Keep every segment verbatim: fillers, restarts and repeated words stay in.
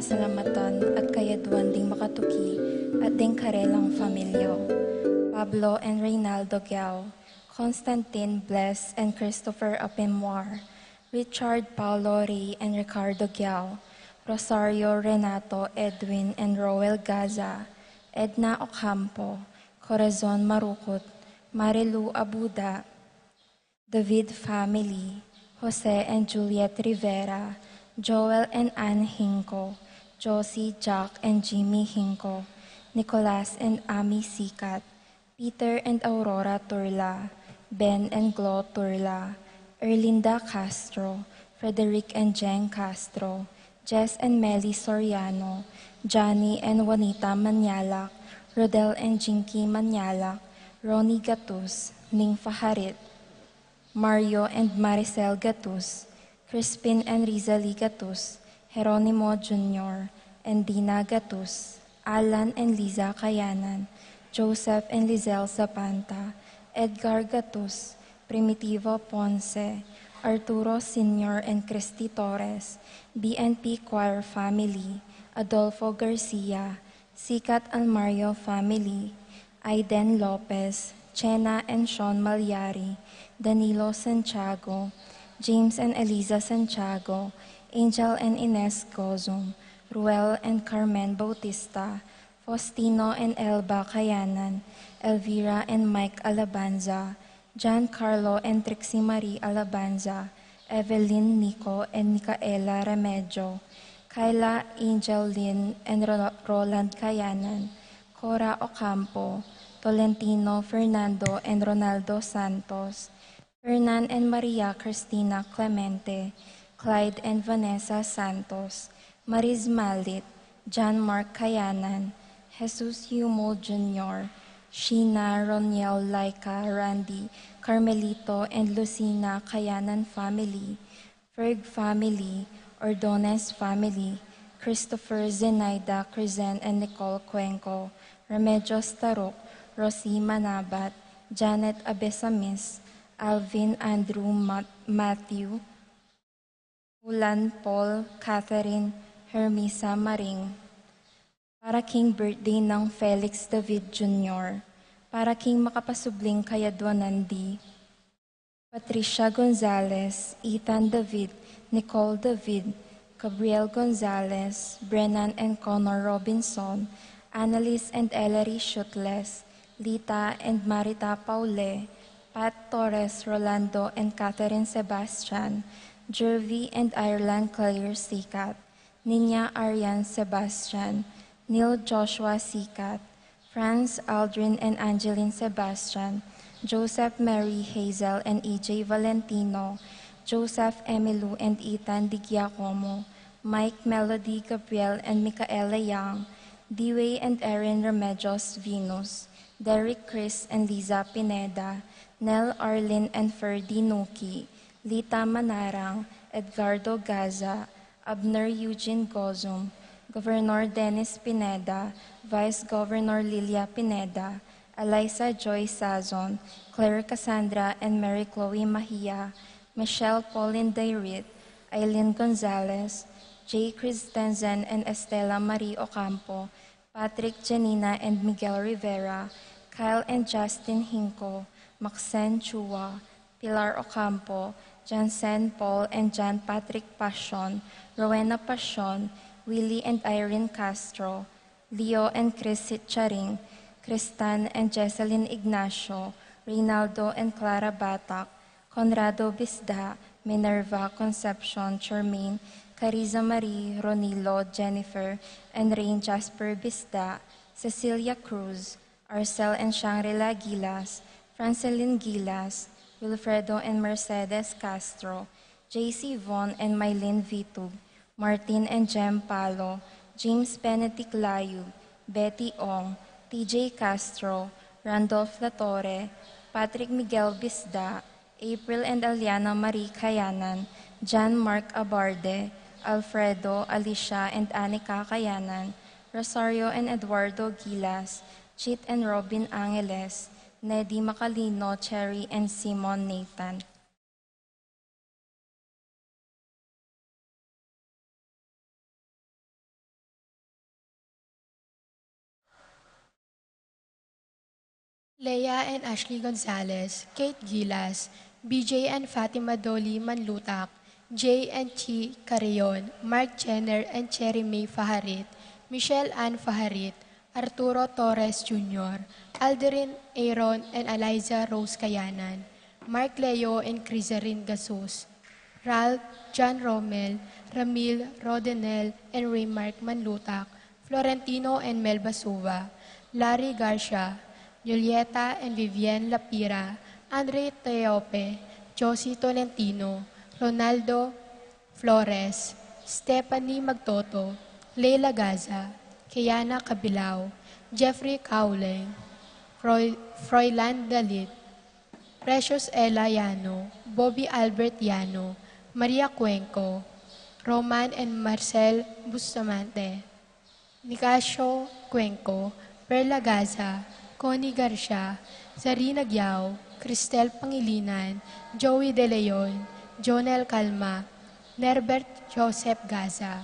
Salamatan at kayaduan ding makatuki at ding karelang familia. Pablo and Reynaldo Guiao, Constantine, Bles, and Christopher Apimwar, Richard, Paulo, Ray, and Ricardo Guiao, Rosario, Renato, Edwin, and Roel Gaza, Edna Ocampo, Corazon Marukut, Marilu Abuda, David family, Jose and Juliet Rivera, Joel and Ann Hinco, Josie, Jack, and Jimmy Hinco, Nicolas and Ami Sikat, Peter and Aurora Turla, Ben and Glo Turla, Erlinda Castro, Frederick and Jeng Castro, Jess and Melly Soriano, Johnny and Juanita Manyalak, Rodel and Jinky Manyalak, Ronnie Gatus, Ning Faharit, Mario and Maricel Gatus, Crispin and Rizali Gatus, Jeronimo Junior and Dina Gatus, Alan and Liza Kayanan, Joseph and Lizelle Zapanta, Edgar Gatus, Primitivo Ponce, Arturo Senior and Christy Torres, B N P Choir family, Adolfo Garcia, Sikat Almario family, Aiden Lopez, Chena and Sean Malyari, Danilo Santiago, James and Eliza Santiago, Angel and Ines Gozum, Ruel and Carmen Bautista, Faustino and Elba Kayanan, Elvira and Mike Alabanza, Giancarlo and Trixie Marie Alabanza, Evelyn, Nico, and Micaela Remedio, Kyla, Angel Lynn, and Ro-, Roland Kayanan, Cora Ocampo, Tolentino, Fernando, and Ronaldo Santos, Fernan and Maria Cristina Clemente, Clyde and Vanessa Santos, Mariz Malit, John Mark Kayanan, Jesus Yumo Junior, Sheena, Roniel, Laika, Randy, Carmelito, and Lucina Kayanan family, Ferg family, Ordones family, Christopher, Zenaida, Crizen, and Nicole Cuenco, Remedios Taruk, Rosie Manabat, Janet Abesamis, Alvin, Andrew, Mat-, Matthew, Ulan, Paul, Catherine, Hermisa Maring. Para king birthday nang Felix David Junior, para king makapasubling kayaduanan di Patricia Gonzalez, Ethan David, Nicole David, Gabriel Gonzalez, Brennan and Connor Robinson, Annalise and Ellery Shutles, Lita and Marita Paule, Pat Torres, Rolando and Catherine Sebastian, Jervy and Ireland Claire Sikat, Nina Arian Sebastian, Neil Joshua Sikat, Franz Aldrin and Angeline Sebastian, Joseph Mary Hazel and E J Valentino, Joseph Emilu and Ethan Di Giacomo, Mike, Melody, Gabriel, and Micaela Young, Dewey and Erin Remedios Venus, Derek, Chris, and Liza Pineda, Nel, Arlin, and Ferdy Nuki, Lita Manarang, Edgardo Gaza, Abner Eugene Gozum, Governor Dennis Pineda, Vice Governor Lilia Pineda, Eliza Joy Sazon, Claire Cassandra and Mary Chloe Mahia, Michelle Pauline Dairit, Eileen Gonzalez, Jay Christensen and Estela Marie Ocampo, Patrick, Janina and Miguel Rivera, Kyle and Justin Hinco, Maxen Chua, Pilar Ocampo, Jansen Paul and Jan Patrick Pasion, Rowena Pasion, Willie and Irene Castro, Leo and Chris Hitcharing, Kristan and Jesselyn Ignacio, Reynaldo and Clara Batak, Conrado Bisda, Minerva, Concepcion, Charmaine, Cariza Marie, Ronilo, Jennifer, and Rain Jasper Bisda, Cecilia Cruz, Arcel and Shangri-La Gilas, Francelin Gilas, Wilfredo and Mercedes Castro, J C Von and Mylene Vitug, Martin and Jem Palo, James Benedict Layug, Betty Ong, T J Castro, Randolph Latorre, Patrick Miguel Bisda, April and Aliana Marie Kayanan, John Mark Abarde, Alfredo, Alicia, and Anika Kayanan, Rosario and Eduardo Gilas, Chit and Robin Angeles, Nedi Macalino, Cherry, and Simon Nathan. Lea and Ashley Gonzalez, Kate Gilas, B J and Fatima Dolly Manlutak, Jay and Chi Carrion, Mark Jenner and Cherry May Fajarit, Michelle Ann Fajarit, Arturo Torres Junior, Alderin Aaron and Eliza Rose Kayanan, Mark Leo and Crizarin Gasus, Ralph, John Romel, Ramil, Rodenel, and Raymark Manlutak, Florentino and Melba Suva, Larry Garcia, Julieta and Vivienne Lapira, Andre Teope, Josie Tolentino, Ronaldo Flores, Stephanie Magtoto, Leila Gaza, Kiana Cabilao, Jeffrey Cauling, Froy-, Froilan Dalit, Precious Ella Yano, Bobby Albert Yano, Maria Cuenco, Roman and Marcel Bustamante, Nicasio Cuenco, Perla Gaza, Connie Garcia, Zarina Giao, Cristel Pangilinan, Joey De Leon, Jonel Calma, Nerbert Joseph Gaza.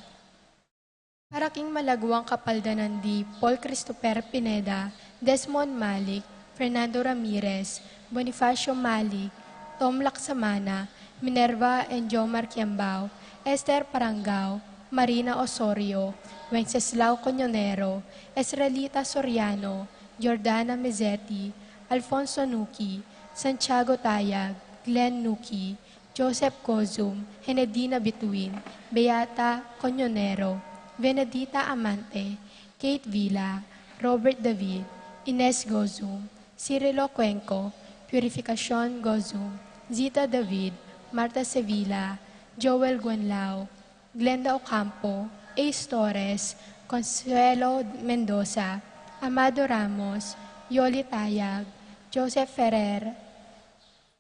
Para king malaguang kapaldanan di Paul Christopher Pineda, Desmond Malik, Fernando Ramirez, Bonifacio Malik, Tom Laksamana, Minerva and Jomar Kiambao, Esther Parangao, Marina Osorio, Wenceslao Coñonero, Esrelita Soriano, Jordana Mezzetti, Alfonso Nuki, Santiago Tayag, Glenn Nuki, Joseph Cozum, Henedina Bituin, Beata Coñonero, Venedita Amante, Kate Villa, Robert David, Ines Gozum, Cirilo Cuenco, Purificacion Gozum, Zita David, Martha Sevilla, Joel Guanlao, Glenda Ocampo, Ace Torres, Consuelo Mendoza, Amado Ramos, Yoli Tayag, Joseph Ferrer,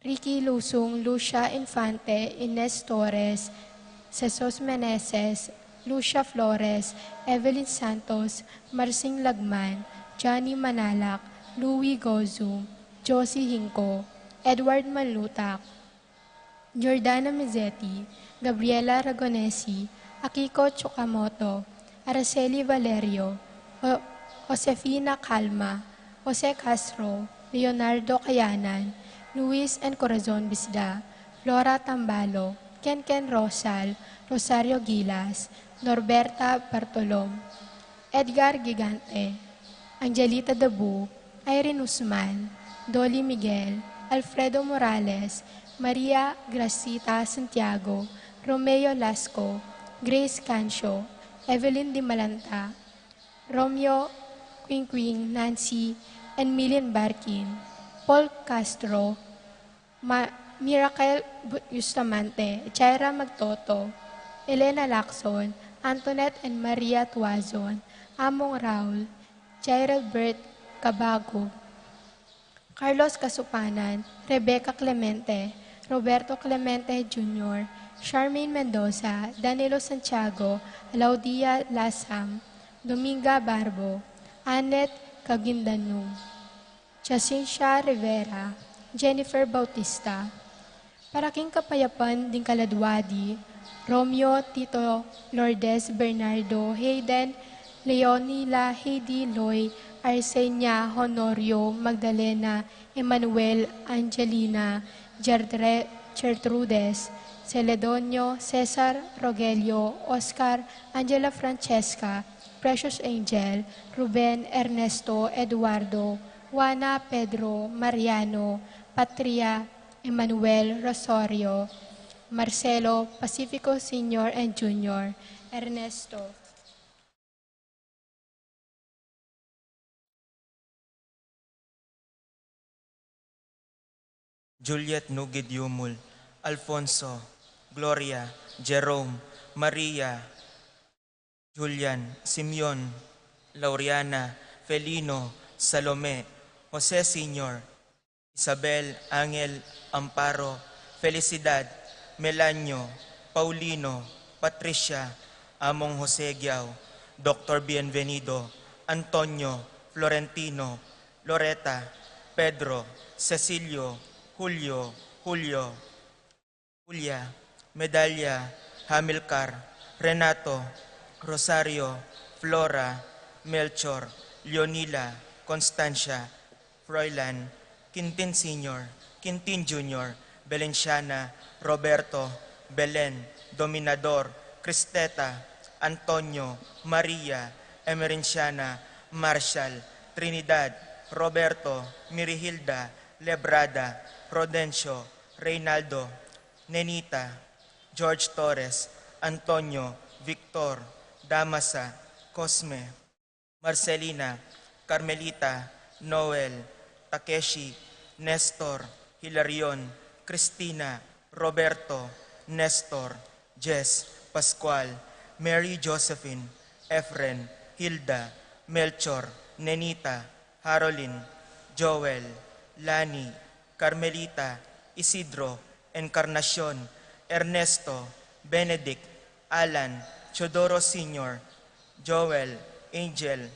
Ricky Lusung, Lucia Infante, Ines Torres, Jesus Meneses, Lucia Flores, Evelyn Santos, Marsing Lagman, Johnny Manalak, Louis Gozum, Josie Hinco, Edward Manlutak, Jordana Mezzetti, Gabriela Ragonesi, Akiko Tsukamoto, Araceli Valerio, Jo-, Josefina Calma, Jose Castro, Leonardo Kayanan, Luis and Corazon Bisda, Flora Tambalo, Kenken Rosal, Rosario Gilas, Norberta Bartolom, Edgar Gigante, Angelita Dabu, Irene Usman, Dolly Miguel, Alfredo Morales, Maria Gracita Santiago, Romeo Lasco, Grace Cancio, Evelyn Dimalanta, Romeo Quinquing, Nancy, and Milin Barkin, Paul Castro, Ma-, Miracle Bu-, Bustamante, Jaira Magtoto, Elena Lacson, Antoinette and Maria Tuazon, Among Raul, Jaira Bert Cabagug, Carlos Casupanan, Rebecca Clemente, Roberto Clemente Junior, Charmaine Mendoza, Danilo Santiago, Laudia Lasam, Dominga Barbo, Annette Caguindanum, Jacincia Rivera, Jennifer Bautista. Para king kapayapan ding kaladwa di, Romeo, Tito, Lourdes, Bernardo, Hayden, Leonila, Heidi, Loy, Arsenia, Honorio, Magdalena, Emmanuel, Angelina, Gerdre-, Gertrudes, Celedonio, Cesar, Rogelio, Oscar, Angela Francesca, Precious Angel, Ruben, Ernesto, Eduardo, Juana, Pedro, Mariano, Patria, Emmanuel, Rosario, Marcelo, Pacifico Senior and Junior, Ernesto. Juliet Nugid Yumul, Alfonso, Gloria, Jerome, Maria, Julian, Simeon, Lauriana, Felino, Salome, Jose Senior, Isabel, Angel, Amparo, Felicidad, Melanio, Paulino, Patricia, Among Jose Giao, Doktor Bienvenido, Antonio, Florentino, Loreta, Pedro, Cecilio, Julio, Julio, Julia, Medalia, Hamilcar, Renato, Rosario, Flora, Melchor, Leonila, Constancia, Froilan, Quintin Senior, Quintin Junior, Belenciana, Roberto, Belen, Dominador, Cristeta, Antonio, Maria, Emerenciana, Marshall, Trinidad, Roberto, Mirihilda, Lebrada, Rodencio, Reynaldo, Nenita, George Torres, Antonio, Victor, Damasa, Cosme, Marcelina, Carmelita, Noel, Takeshi, Nestor, Hilarion, Cristina, Roberto, Nestor, Jess, Pascual, Mary Josephine, Efren, Hilda, Melchor, Nenita, Harolin, Joel, Lani, Carmelita, Isidro, Encarnacion, Ernesto, Benedict, Alan, Teodoro Senior, Joel, Angel,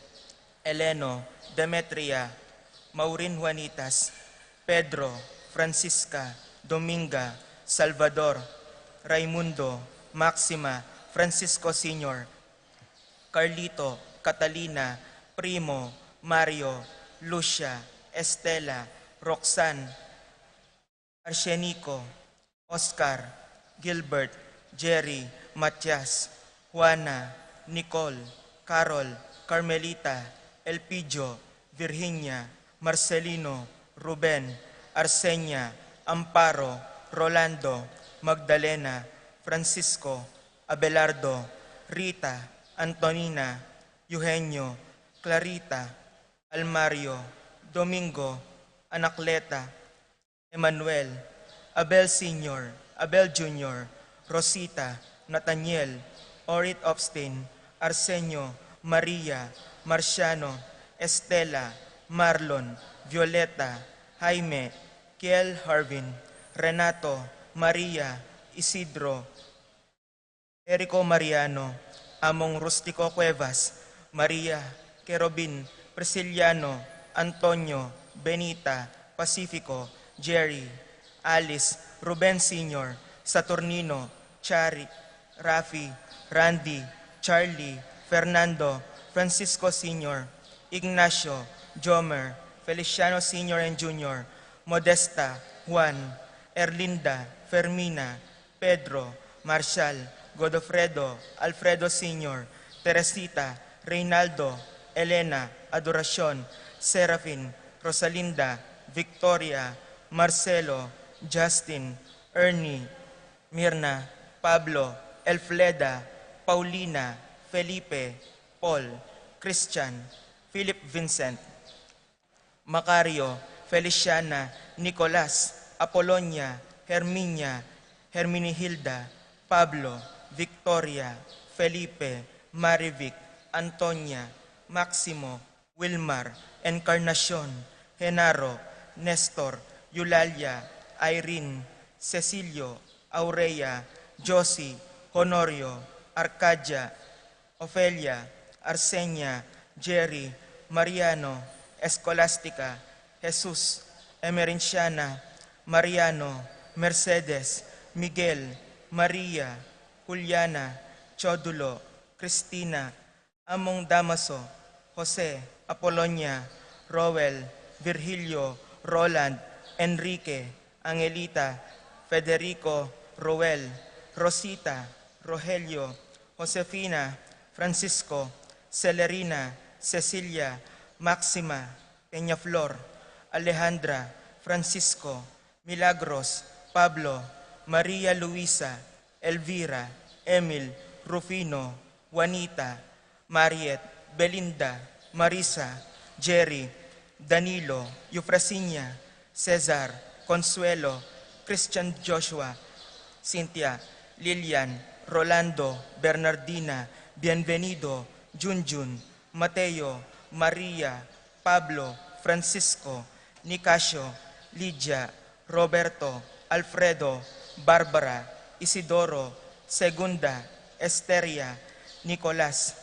Eleno, Demetria, Maureen Juanitas, Pedro, Francisca, Dominga, Salvador, Raimundo, Maxima, Francisco Senior, Carlito, Catalina, Primo, Mario, Lucia, Estela, Roxanne, Arsenico, Oscar, Gilbert, Jerry, Matias, Juana, Nicole, Carol, Carmelita, Elpidio, Virginia, Marcelino, Ruben, Arsenia, Amparo, Rolando, Magdalena, Francisco, Abelardo, Rita, Antonina, Eugenio, Clarita, Almario, Domingo, Anacleta, Emmanuel, Abel Senior, Abel Junior, Rosita, Nathaniel, Orit Opstin, Arsenio, Maria, Marciano, Estela, Marlon, Violeta, Jaime, Kiel Harvin, Renato, Maria, Isidro, Erico Mariano, Among Rustico Cuevas, Maria, Kerubin, Prisciliano, Antonio, Benita, Pacifico, Jerry, Alice, Ruben Senior, Saturnino, Chari, Rafi, Randy, Charlie, Fernando, Francisco Senior, Ignacio, Jomer, Feliciano Senior and Junior, Modesta, Juan, Erlinda, Fermina, Pedro, Marshall, Godofredo, Alfredo Senior, Teresita, Reynaldo, Elena, Adoracion, Serafin, Rosalinda, Victoria, Marcelo, Justin, Ernie, Mirna, Pablo, Elfleda, Paulina, Felipe, Paul, Christian, Philip Vincent, Macario, Feliciana, Nicolas, Apolonia, Herminia, Herminihilda, Pablo, Victoria, Felipe, Marivic, Antonia, Maximo, Wilmar, Encarnacion, Genaro, Nestor, Eulalia, Irene, Cecilio, Aurea, Josie, Honorio, Arcadia, Ofelia, Arsenia, Jerry, Mariano, Escolastica, Jesus, Emerenciana, Mariano, Mercedes, Miguel, Maria, Juliana, Chodulo, Cristina, Among Damaso, Jose, Apolonia, Roel, Virgilio, Roland, Enrique, Angelita, Federico, Roel, Rosita, Rogelio, Josefina, Francisco, Celerina, Cecilia, Maxima, Peñaflor, Alejandra, Francisco, Milagros, Pablo, Maria Luisa, Elvira, Emil, Rufino, Juanita, Mariet, Belinda, Marisa, Jerry, Danilo, Eufrasinia, Cesar, Consuelo, Christian Joshua, Cynthia, Lilian, Rolando, Bernardina, Bienvenido, Junjun, Mateo, Maria, Pablo, Francisco, Nicasio, Lydia, Roberto, Alfredo, Barbara, Isidoro, Segunda, Esteria, Nicolas,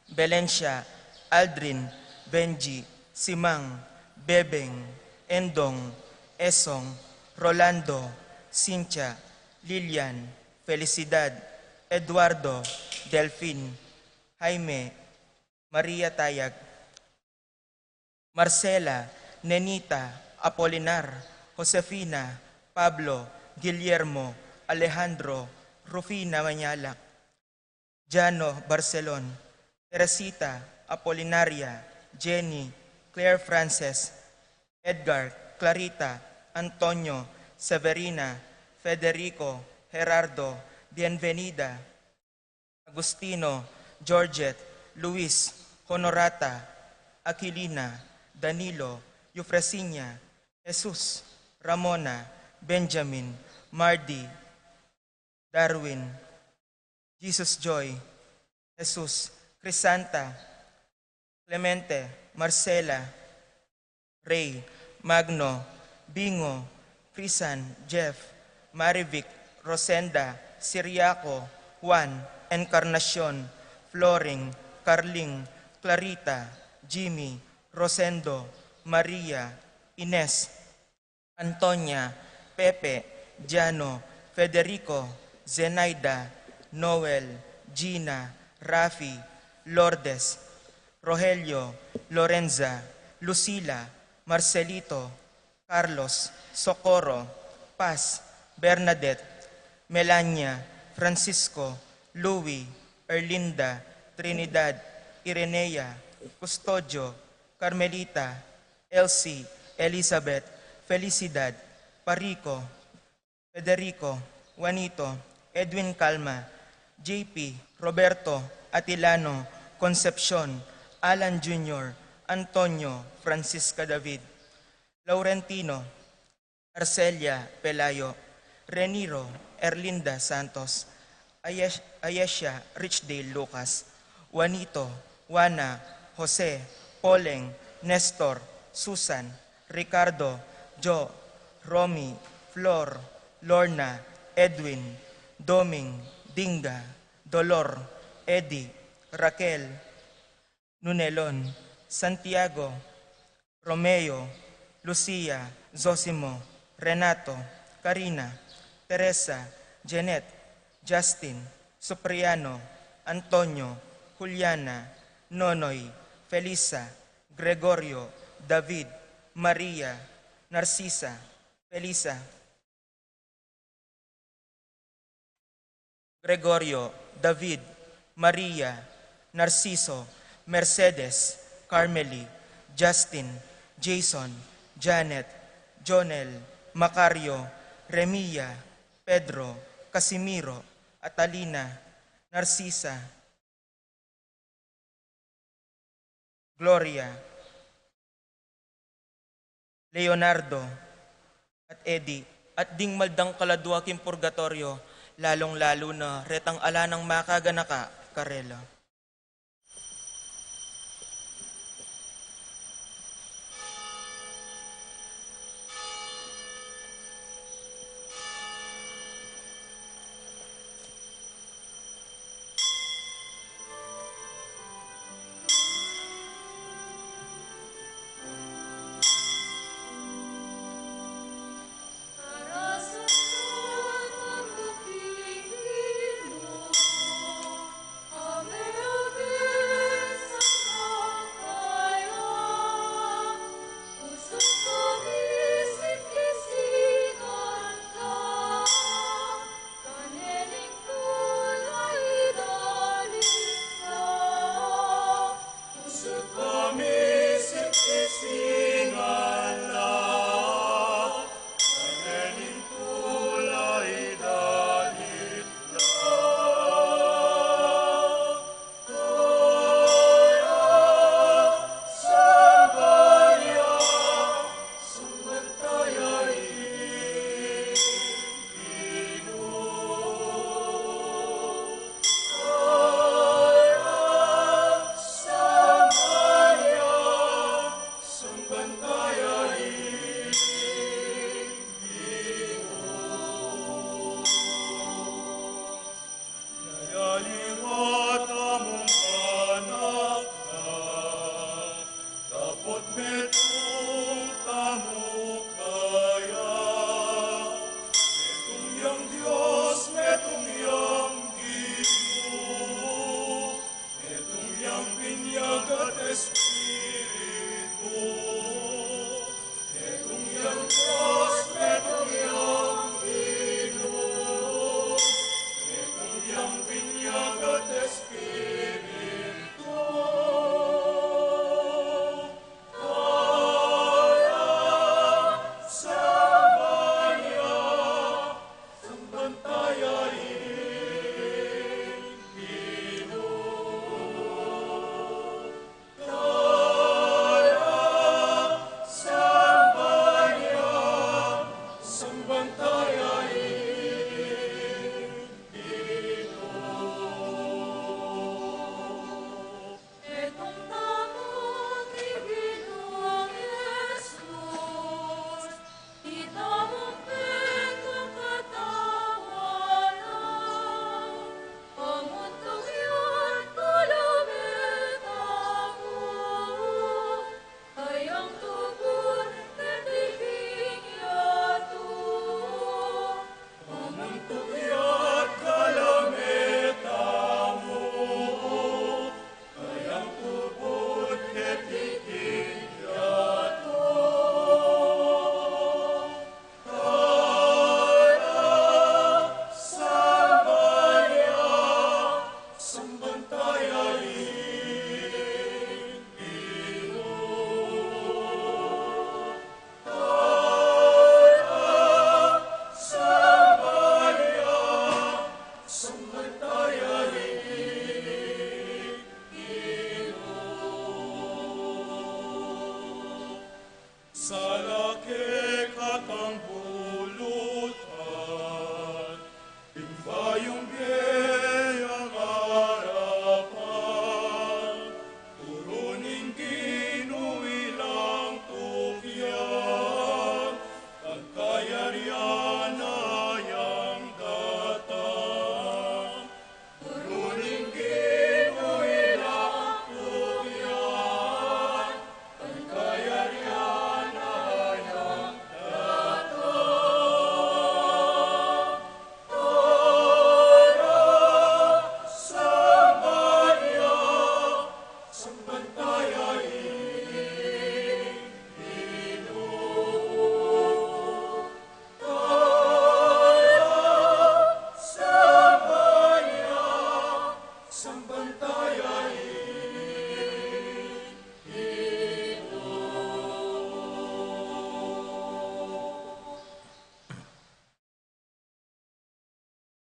Belencia, Aldrin, Benji, Simang, Bebeng, Endong, Esong, Rolando, Cynthia, Lilian, Felicidad, Eduardo, Delfin, Jaime, Maria Tayag, Marcela, Nenita, Apolinar, Josefina, Pablo, Guillermo, Alejandro, Rufina Mañalac, Jano Barcelon, Teresita, Apolinaria, Jenny, Claire Frances, Edgar, Clarita, Antonio, Severina, Federico, Gerardo, Bienvenida, Agustino, Georgette, Luis, Honorata, Aquilina, Danilo, Eufrasinia, Jesus, Ramona, Benjamin, Mardi, Darwin, Jesus Joy, Jesus, Crisanta, Clemente, Marcela, Ray, Magno, Bingo, Crisan, Jeff, Marivic, Rosenda, Siriaco, Juan, Encarnacion, Floring, Carling, Clarita, Jimmy, Rosendo, Maria, Ines, Antonia, Pepe, Jano, Federico, Zenaida, Noel, Gina, Rafi, Lourdes, Rogelio, Lorenza, Lucila, Marcelito, Carlos, Socorro, Paz, Bernadette, Melania, Francisco, Louis, Erlinda, Trinidad, Irenea, Custodio, Carmelita, Elsie, Elizabeth, Felicidad, Parico, Federico, Juanito, Edwin Calma, J P, Roberto, Atilano, Concepcion, Alan Junior, Antonio, Francisca David, Laurentino, Arcelia Pelayo, Reniro, Erlinda Santos, Ayesh-, Ayesha Richdale Lucas, Juanito, Juana, Jose, Poleng, Nestor, Susan, Ricardo, Jo, Romy, Flor, Lorna, Edwin, Doming, Dinga, Dolor, Eddie, Raquel, Nunelon, Santiago, Romeo, Lucia, Zosimo, Renato, Karina, Teresa, Jeanette, Justin, Supriano, Antonio, Juliana, Nonoy, Felisa, Gregorio, David, Maria, Narcisa, Felisa, Gregorio, David, Maria, Narciso, Mercedes, Carmeli, Justin, Jason, Janet, Jonel, Macario, Remia, Pedro, Casimiro, Atalina, Narcisa, Gloria, Leonardo, at Eddie, at ding maldang kaladua king purgatoryo, lalong-lalu na retang ala nang makaganaka karela.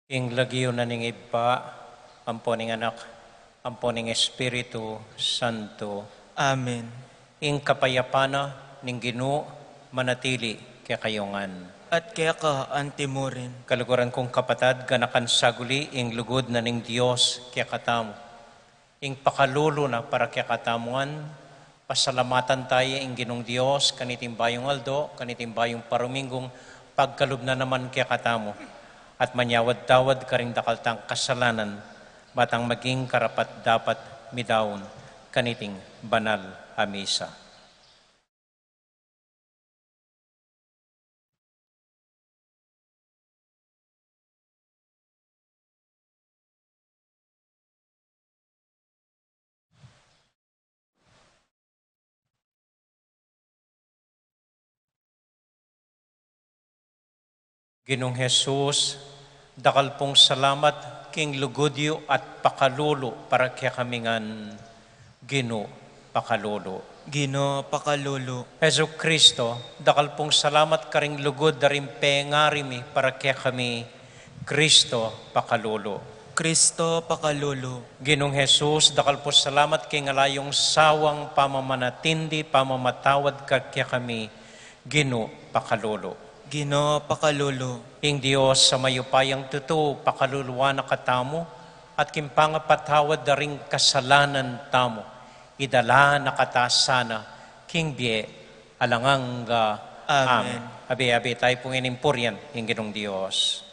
Ing lagyu na ning Ibpa, ampo ning Anak, ampo ning Espiritu Santo. Amen. Ing kapayapan na ning Ginu manatili kekayu ngan. At keka antimurin. Kaluguran kung kapatad, ganakan saguli ing lugud na ning Dios kekatamu. Ing pakalulu na para kekatamu ngan, pasalamatan taya ing Ginung Dios, kaniting bayung aldo, kaniting bayung paruminggung, pagkalub na naman kekatamu, at manyawad-tawad karing dakal tang kasalanan, ba tang maging karapat-dapat midaun kaniting banal a misa. Ginung Jesus, dakal pung salamat king lugud yu at pakalulu para kekami ngan. Ginu, pakalulu. Ginu, pakalulu. Jesu Kristo, dakal pung salamat karing lugud da ring pengari mi para kekami. Kristo, pakalulu. Kristo, pakalulu. Ginung Jesus, dakal pung salamat king ala yung sawang pamamanatindi, pamamatawad kekami. Ginu, pakalulu. Ginu, pakalulu. Ing Dios a mayupayang tutu, pakaluluan na katamu, at king pangapatawad da ring kasalanan tamu, idala na kata sana king bie alang angga. Amen. Amen. Abe, abe tayu pung inimpurian ing Ginung Dios.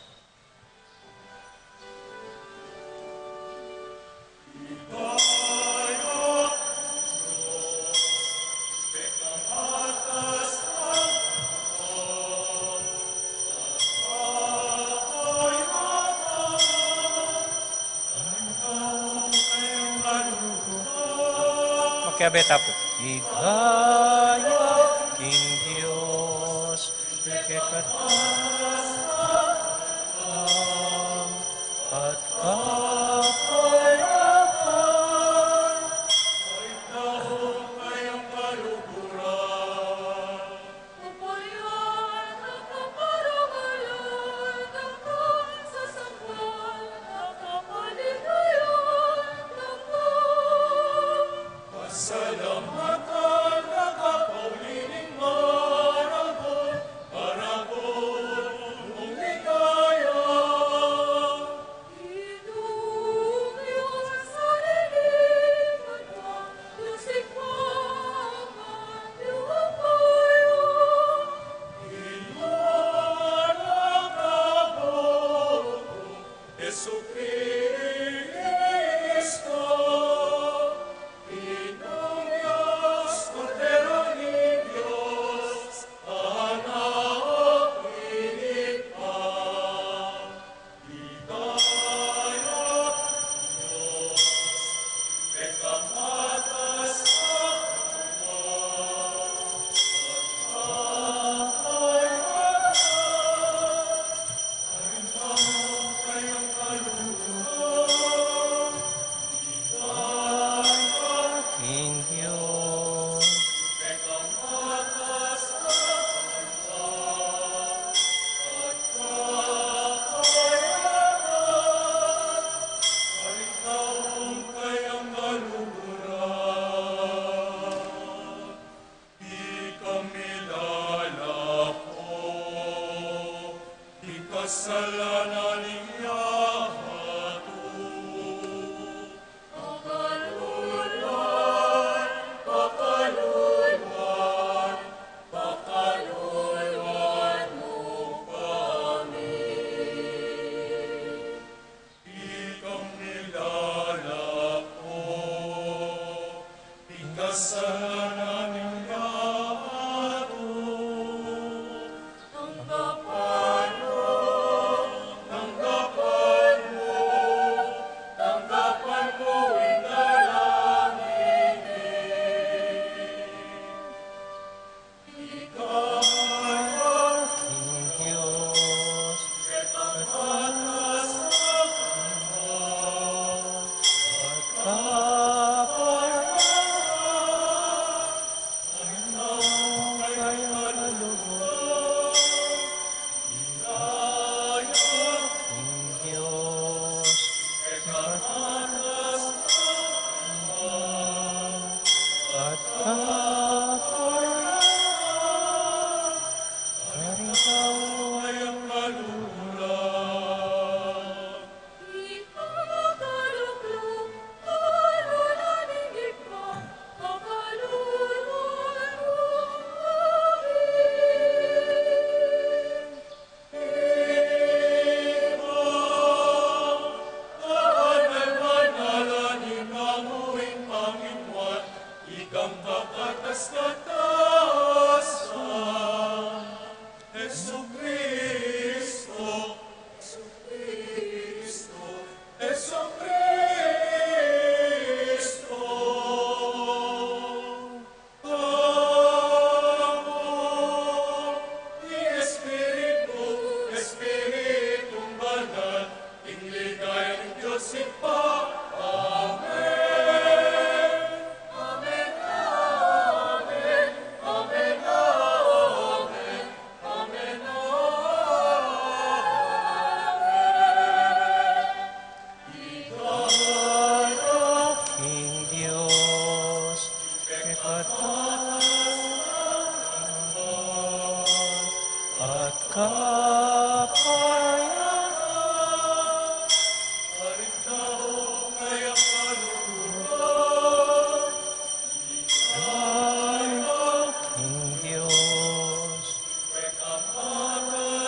Makiabe tapu. Ligaya king Dios, kekatamu at kapayapaan. Pasalamatan na ka, Paulini, maragul, maragul mung ligaya. Jesucristo, Ginung Dios, Kordero ning Dios, Anak ning Ibpa. King Dios. Ikami lalako, ikasalanan ning yatu. Pakaluluan, pakaluluan, pakaluluan mu kami. Ikang nilalako, ikasalanan ning yatu. Tanggapan mu, tanggapan Jesucristo, Jesucristo, Apo, ing Espiritu, Espiritung Banal, ing ligaya ning Dios Ibpa. Amen. Amen, amen, amen, amen. Amen, amen. King Dios, kekatamu at kapayapaan. King Dios, at kapayapaan.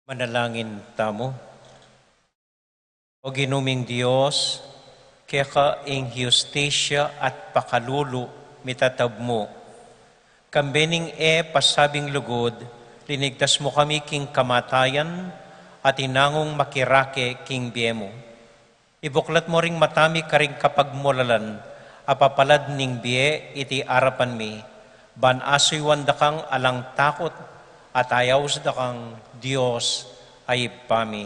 Manalangin tamu. O Ginu ming Dios, keka ing hustisya at pakalulu mitatab mu. Kambe ning e pasabing lugud, linigtas mu kami king kamatayan at inangung makirake king bie mu. Ibuklat mu ring mata mi karing kapagmulalan a papalad ning bie iti arapan mi, ban asuyuan da kang alang takut at ayaus da kang Dios a Ibpa mi.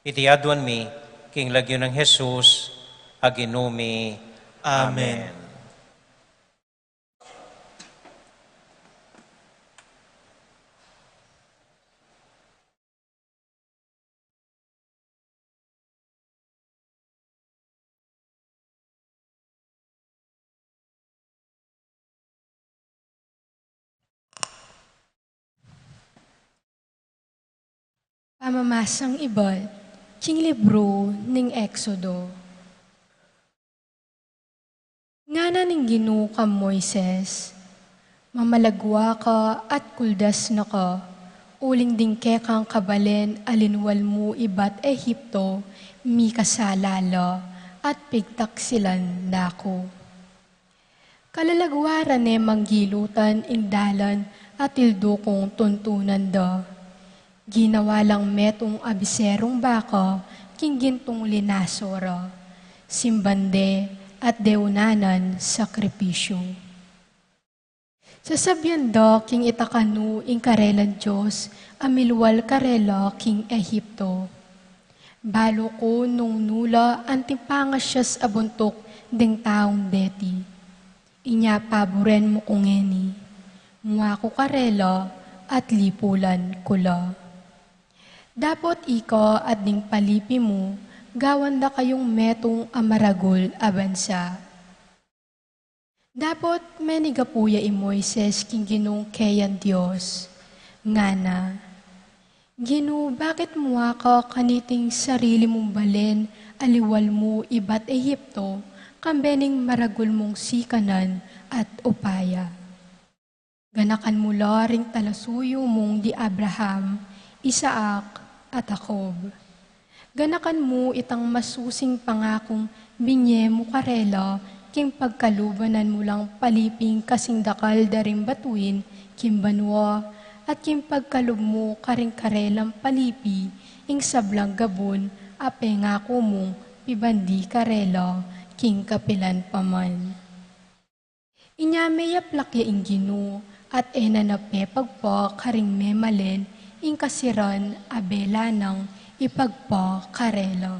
Iti aduan mi king lagyu nang Jesus a Ginu mi. Amen. Amen. Pamamasang ibat king libru ning Exodo. Ngana ning Ginu kang Moises, mamalagwa ka at kuldas na ka, uling ding kekang kabalen a linwal mu ibat Ehipto, mikasala la at pigtaksilan da ku. Kalalagwa ra ne manggilutan ing dalan a tildu kung tuntunan da. Ginawa lang metung a biserung baka king gintung linaso ra. Simban de at deunanan sakripisyu. Sasabian da king itakanu ing karelang Dios a milwal karela king Ehipto. Balu ku nung nu la anting pangasias a buntuk deng taung deti. Inya paburen mu ku ngeni, mua ku karela at lipulan ku la. Dapot ika at ding palipi mu, gawan da kayung metung a maragul a bansa. Dapot menigapu ya i Moises king Ginung keyang Dios, ngana, Ginu, bakit mua ka kaniting sarili mung balen a liwal mu ibat Ehipto, kambe ning maragul mung sikanan at upaya? Ganakan mu la ring talasuyu mung di Abraham, Isaac, at Jacob. Ganakan mu itang masusing pangakung binye mu karela, king pagkalubanan mu lang paliping kasing dakal da ring batuin king banua, at king pagkalub mu karing karelang palipi ing sablang gabun a pengaku mung pibandi karela king kapilan pa man. Inya meyaplak ya ing Ginu, at e na na pepagpa karing memalen ing kasiran a bela nang ipagpa karela.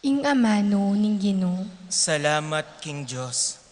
Ing amanu ning Ginu. Salamat king Dios.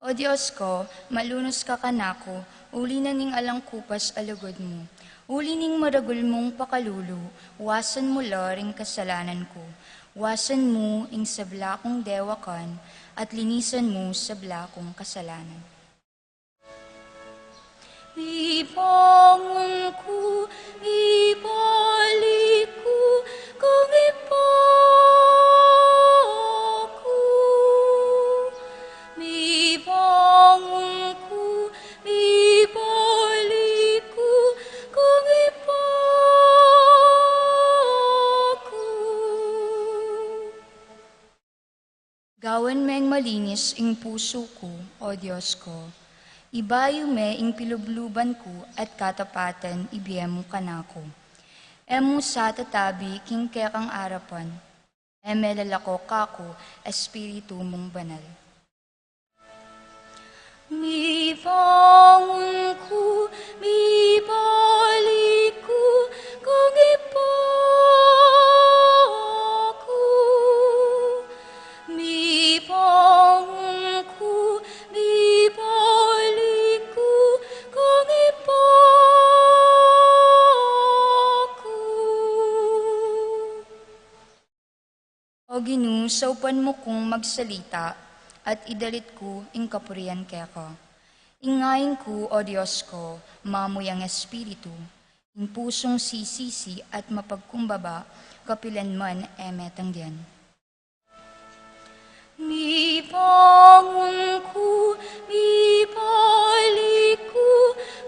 O Dios ko, malunus ka kanaku, uli na ning alang kupas a lugud mu. Uli ning maragul mung pakalulu, wasan mu la ring kasalanan ku. Wasan mu ing sabla kung dewakan, at linisan mu sabla kung kasalanan. Mibangun ku, mibalik ku, kung ipaku. Mibangun ku, mibalik ku, kung ipaku. Gawan meng malinis ing pusu ku, O Dios ko. Ibayu me ing pilubluban ku at katapatan ibie mu kanaku. E mu sa tatabi king kekang arapan. E me lalako kaku Espiritu mung Banal. Mibangun ku, mibalik ku, kung ipaku. Mibangun ku, mibalik ku, kung ipaku. O Ginu, saupan mu kung magsalita, at idalit ku ing kapurian keka. Ing ngain ku, O Dios ko, mamuyang espiritu, ing pusung sisisi at mapagkumbaba, kapilan man e me tanggian. Mibangun ku, mibalik ku,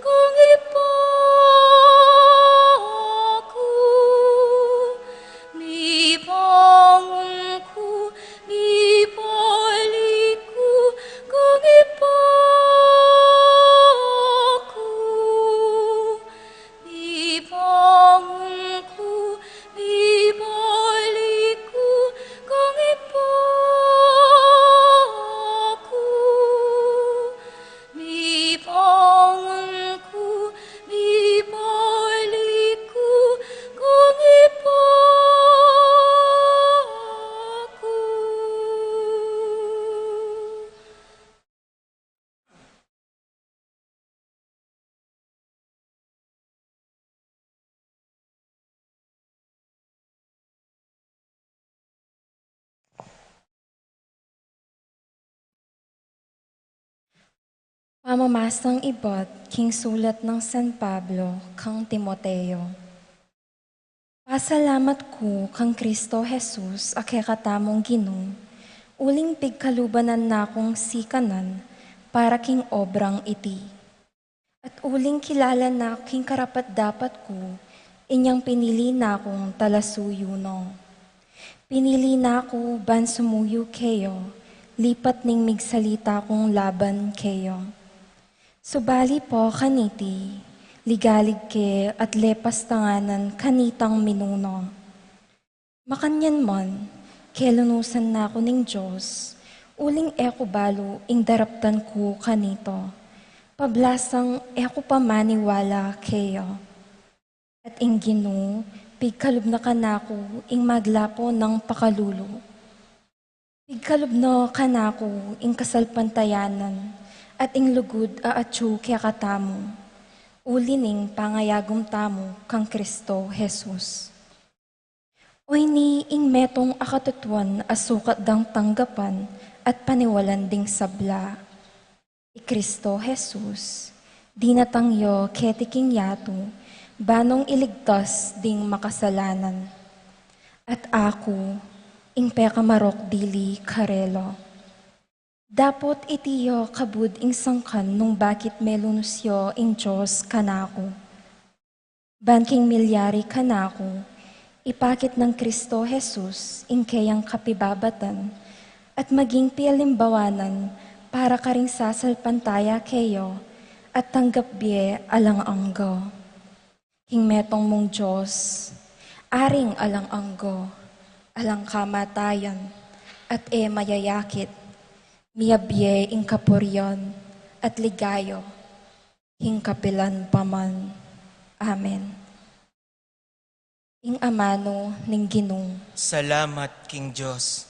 kung ipaku. Mibangun ku, mibalik ku, kung ipaku. Mibangun ku, mibalik ku, kung ipaku. Mibangun ku, mibalik ku, kung ipaku. Pamamasang ibat king sulat nang San Pablo kang Timoteo. Pasalamat ku kang Kristo Jesus a kekatamung Ginu, uling pigkaluban na kung sikanan para king obrang iti. At uling kilala na king karapat-dapat ku, inyang pinili na kung talasuyu no. Pinili na ku ban sumuyu keyo, lipat ning migsalita kung laban keyo. Subali po kaniti, ligalig ke at lepas tanganan kanitang minuno. Makanyan man, kelunusan na ku ning Dios, uling e ku balu ing daraptan ku kanito, pablasang e ku pamaniwala keyo. At ing Ginu, pigkalub na kanaku ing maglapo nang pakalulu. Pigkalub na kanaku ing kasalpantayanan at ing lugud a atyu kekatamu, uli ning pangayagum tamu kang Kristo Jesus. Oyni ing metung a katutuan a sukat dang tanggapan at paniwalan ding sabla. I Kristo Jesus, dinatang ya keti king yatu, ban nung iligtas ding makasalanan. At aku, ing pekamarok dili karela. Dapot iti ya kabud ing sangkan nung bakit melunus ya ing Dios kanaku. Ban king milyari kanaku, ipakit nang Kristo Jesus ing keyang kapibabatan, at maging pialimbawanan para karing sasalpantaya keyo, at tanggap bie alang angga. King metung mung Dios, Aring alang angga, alang kamatayan, at e mayayakit, miyabie ing kapurian at ligaya, king kapilan pa man. Amen. Ing amanu ning Ginu. Salamat king Dios.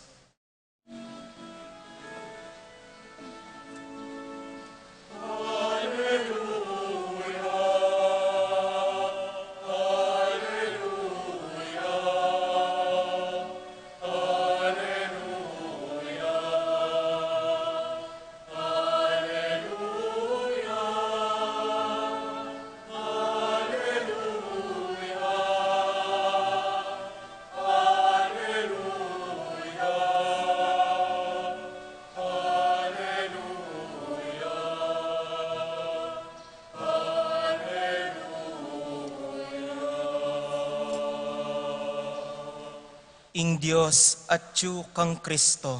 Ing Dios atyu kang Kristo,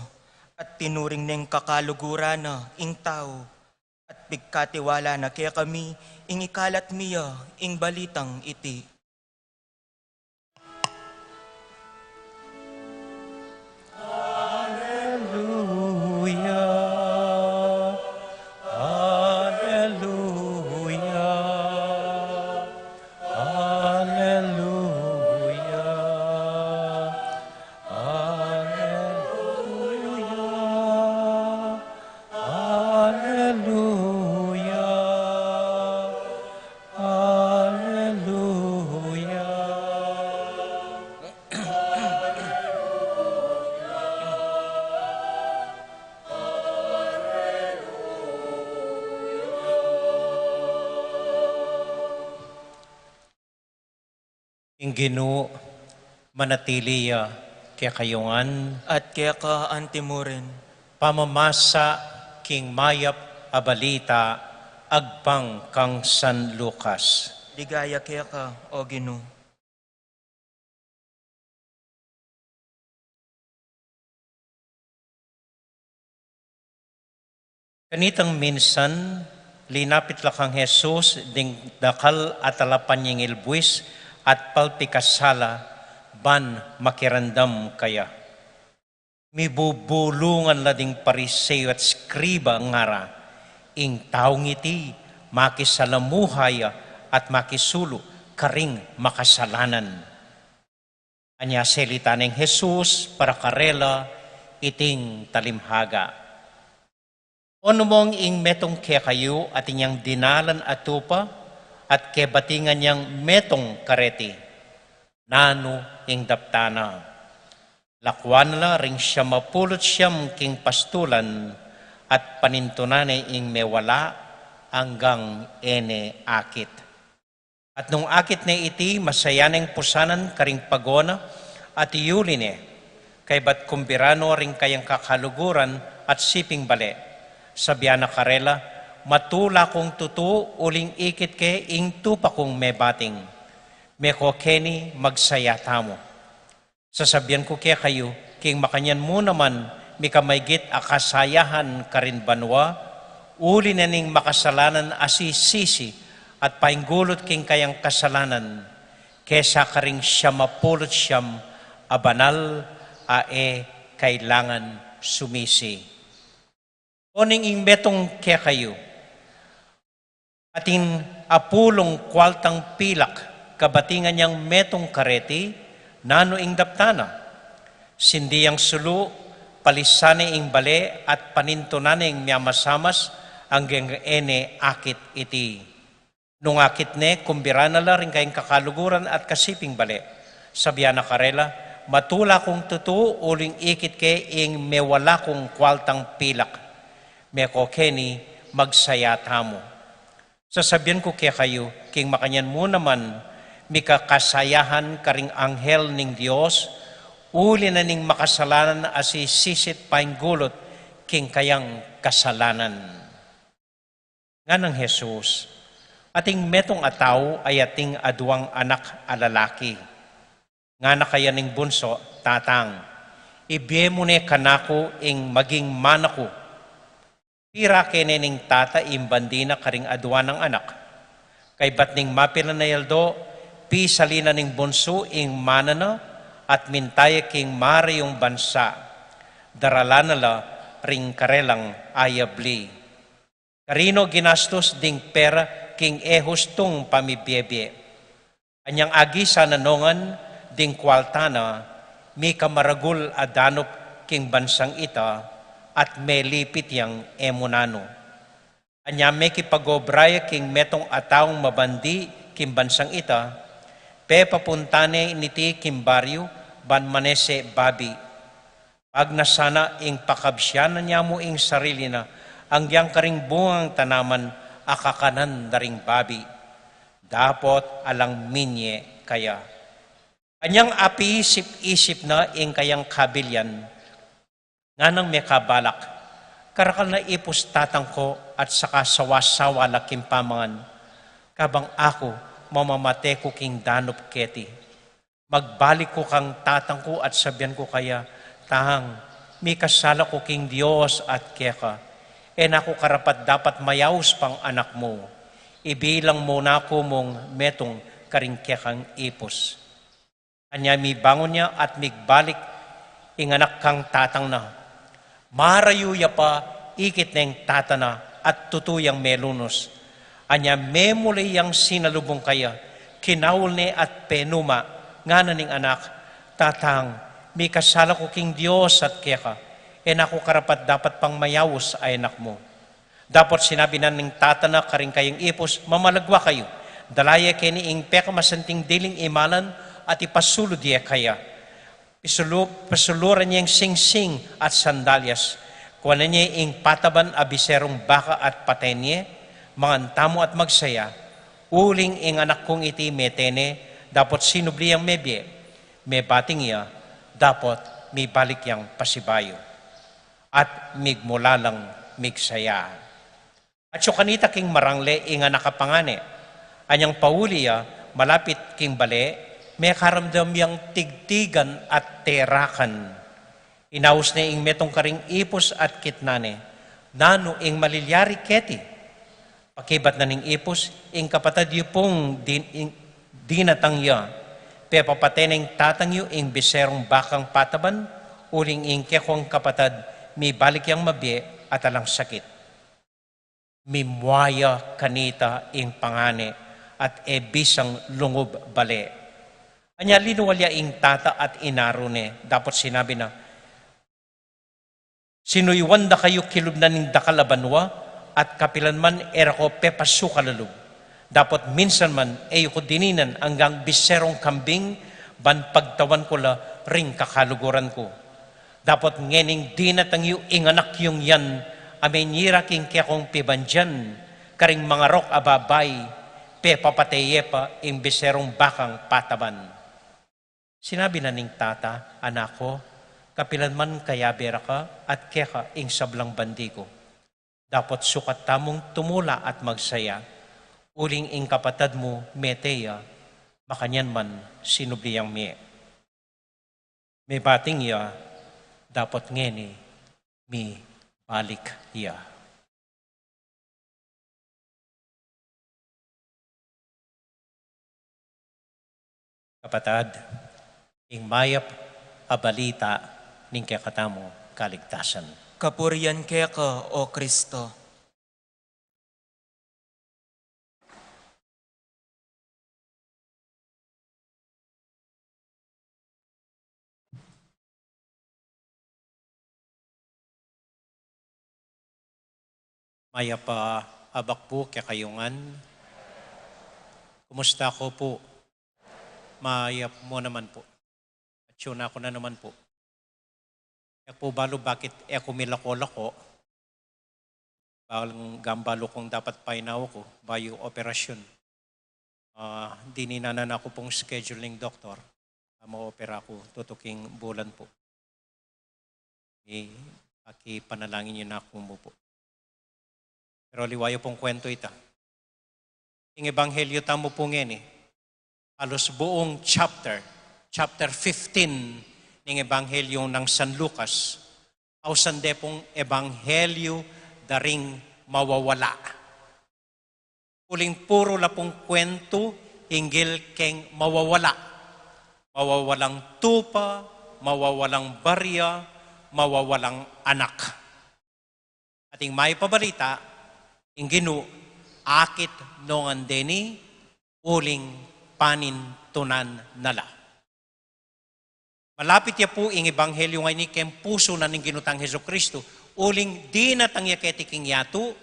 at tinuring neng kakaluguran na ing tau, at pigkatiwala na kekami ing ikalat mi ya ing balitang iti. Alleluia, alleluia, alleluia, alleluia, alleluia, alleluia. Ing Ginu manatili ya kekayu ngan. At keka antimurin. Pamamasa king mayap a balita agpang kang San Lucas. Ligaya keka, O Ginu. Kanitang minsan, linapit la kang Jesus ding dakal a talapanyingil buis at palpikasala ban makiramdam kaya. Mibubulungan la ding Pariseo at eskriba, ngara, "Ing taung iti makisalamuha ya at makisulu karing makasalanan." Anya selita neng Jesus para karela iting talimhaga. O numong ing metung kekayu atin yang dinalan a tupa at kebatingan yang metung kareti, nanu ing daptan na? Lakuan na la ring siamapulu't siam king pastulan at panintunan ne ing mewala anggang e ne akit. At nung akit ne iti, masaya neng pusanan karing pago na at iyuli ne, kaybat kumbira no ring kayang kakaluguran at siping bale. Sabian na karela, "Matula kung tutu uling ikit ke ing tupa kung mebating. Meko keni, magsaya tamu." Sasabian ku kekayu, king makanyan mu naman mika maygit a kasayahan karin banua, uli na ning makasalanan a sisisi at painggulut king kayang kasalanan, kesa karing siamapulu't siam a banal a e kailangan sumisi. O nung ing metung kekayu atin apulung kualtang pilak, kabatingan yang metung kareti, nanu ing daptan na? Sindi yang sulu, palisan ne ing bale at panintunan ne ing miamasamas anggang e ne akit iti. Nung akit ne, kumbira na la ring kayang kakaluguran at kasiping bale. Sabian na karela, "Matula kung tutu uling ikit ke ing mewala kung kualtang pilak. Meko keni, magsaya tamu." Sasabian ku kekayu, king makanyan mu naman mika kasayahan karing anghel ning Dios, uli na ning makasalanan a sisisi't painggulut king kayang kasalanan. Nganang Jesus, "Ating metung a tau a ating aduang anak a lalaki. Ngana kaya ning bunsu, 'Tatang, ibie mu ne kanaku ing maging mana ku.' Pirake ne ning tata ing bandi na karing aduang anak. Kaybat ning mapilan a aldo, pisali na ning bunsu ing mana na at minta ya king marayung bansa. Daralan na la ring karelang ayabli." Karino ginastus ding pera king e hustung pamibiebie? Anyang agisan na nongan ding kualta na, mika maragul a danup king bansang ita, at melipit yang e mu nanu. Anya mekipag-obra ya king metung a taung mabandi king bansang ita, pepapunta ne niti king baryu ban manese babi. Pagnasan na, ing pakabsian na nya mu ing sarili na, anggiyang karing bungang tanaman a kakanan da ring babi. Dapot alang minye kaya. Anyang apiisip-isip na ing kayang kabilian, nganang mekabalak, "Karakal na ipus tatang ku at saka sawa-sawa la king pamangan, kabang aku mamamate ku king danup keti." Magbalik ku kang tatang ku at sabian ku kaya, Tang, mikasala ku king Dios at keka, e na ku karapat-dapat mayaus pang anak mu. Ibilang mu na ku mung metung karing kekang ipus. Anya mibangun ya at migbalik ing anak kang tatang na. Marayu ya pa ikit neng tata na at tutu yang melunus. Anya memuli yang sinalubung kaya, kinaul ne at penuma, ngana ning anak, Tatang, mikasala ku king Dios at keka, e na ku karapat-dapat pang mayaus a anak mu. Dapot sinabi na ning tata na karing kayang ipus, Mamalagwa kayu, dala ye keni ing pekamasanting diling imalan at ipasulud ye kaya. Pisulu-, pisuluran yeng singsing at sandalyas. Kuanan ye ing pataban a biserung baka at paten ye, mangan tamu at magsaya, uling ing anak kung iti mete ne, dapot sinubli yang mebie, mebating ya, dapot mibalik yang pasibayu. At migmulalang migsaya. Atyu kanita king marangle ing anak a pangane. Anyang pauli ya, malapit king bale, mekaramdam yang tigtigan at terakan. Inaus ne ing metung karing ipus at kitnan ne, Nanu ing malilyari keti? Pakibat na ning ipus, Ing kapatad yu pung din-, ing-, dinatang ya. Pepapate neng tatang yu ing biserung bakang pataban, uling ing kekong kapatad, mibalik yang mabie at alang sakit. Mimua ya kanita ing pangane at e bisang lungub bale. Anya linual ya ing tata at inaru ne, dapot sinabi na, Sinuyuan da kayu kilub na ning dakal a banua, at kapilan man e ra ko pepasuka lub. Dapot minsan man e yu ku dininan anggang biserung kambing ban pagtawan ku la ring kakaluguran ku. Dapot ngening dinatang yu ing anak yung yan a menira king kekong pibandian karing mangarok a babai, pepapate ye pa ing biserung bakang pataban. Sinabi na ning tata, Anak ku, kapilan man kayabe ra ka at keka ing sablang bandi ku. Dapot sukat tamung tumula at magsaya, uling ing kapatad mu mete ya, makanyan man sinubli yang mie. Mebating ya, dapot ngeni mibalik ya. Kapatad, ing mayap a balita ning kekatamung kaligtasan. Kapurian keka, O Kristo. Mayap a abak pu kekayu ngan. Kumusta ko pu? Mayap mu naman pu. Atyu na ku na naman pu. E ku balu bakit e ku milako-lako. Bang, gambalu kung dapat painawa ku, bayu operasyun. Ah, dininan na ku pung schedule ning doktor. Ah, maopera ku tutuking bulan pu. Ipakipanalangin yu na ku mu pu. Pero aliwa yu pung kwentu ita. Ing ebanghelyo tamu pu ngeni, halos buung chapter, chapter fifteen ning ebanghelyo nang San Lucas, ausan de pung ebanghelyo da ring mawawala. Uling puru la pung kwentu hinggil keng mawawala. Mawawalang tupa, mawawalang barya, mawawalang anak. At ing mayap a balita, ing Ginu, akit no ngan deni, uling panintunan na la. Malapit ya pu ing ebanghelyo ngeni keng pusu na ning Ginu tang Jesucristo, uling dinatang ya keti king yatu,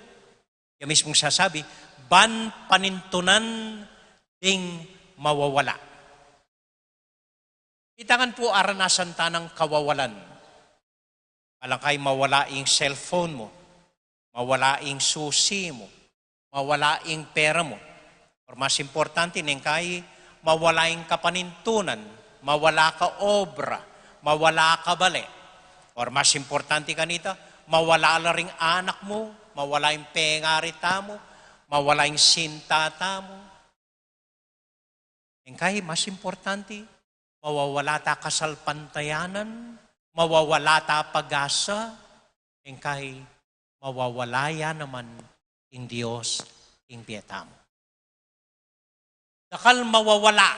ya mismung sasabi, ban panintunan ding mawawala. Ita ngan pu aranasan ta nang kawawalan. Alang kay mawala ing cellphone mu, mawala ing susi mu, mawala ing pera mu. Or mas importante, neng kay mawala ing kapanintunan, mawala ka obra, mawala ka bale. Or mas importante kanita, mawala la ring anak mu, mawala ing pengari tamu, mawala ing sinta tamu. Neng kay mas importante, mawawala ta kasalpantayanan, mawawala ta pag-asa, ing kai mawawala ya naman ing Dios king bie tamu. Dakal mawawala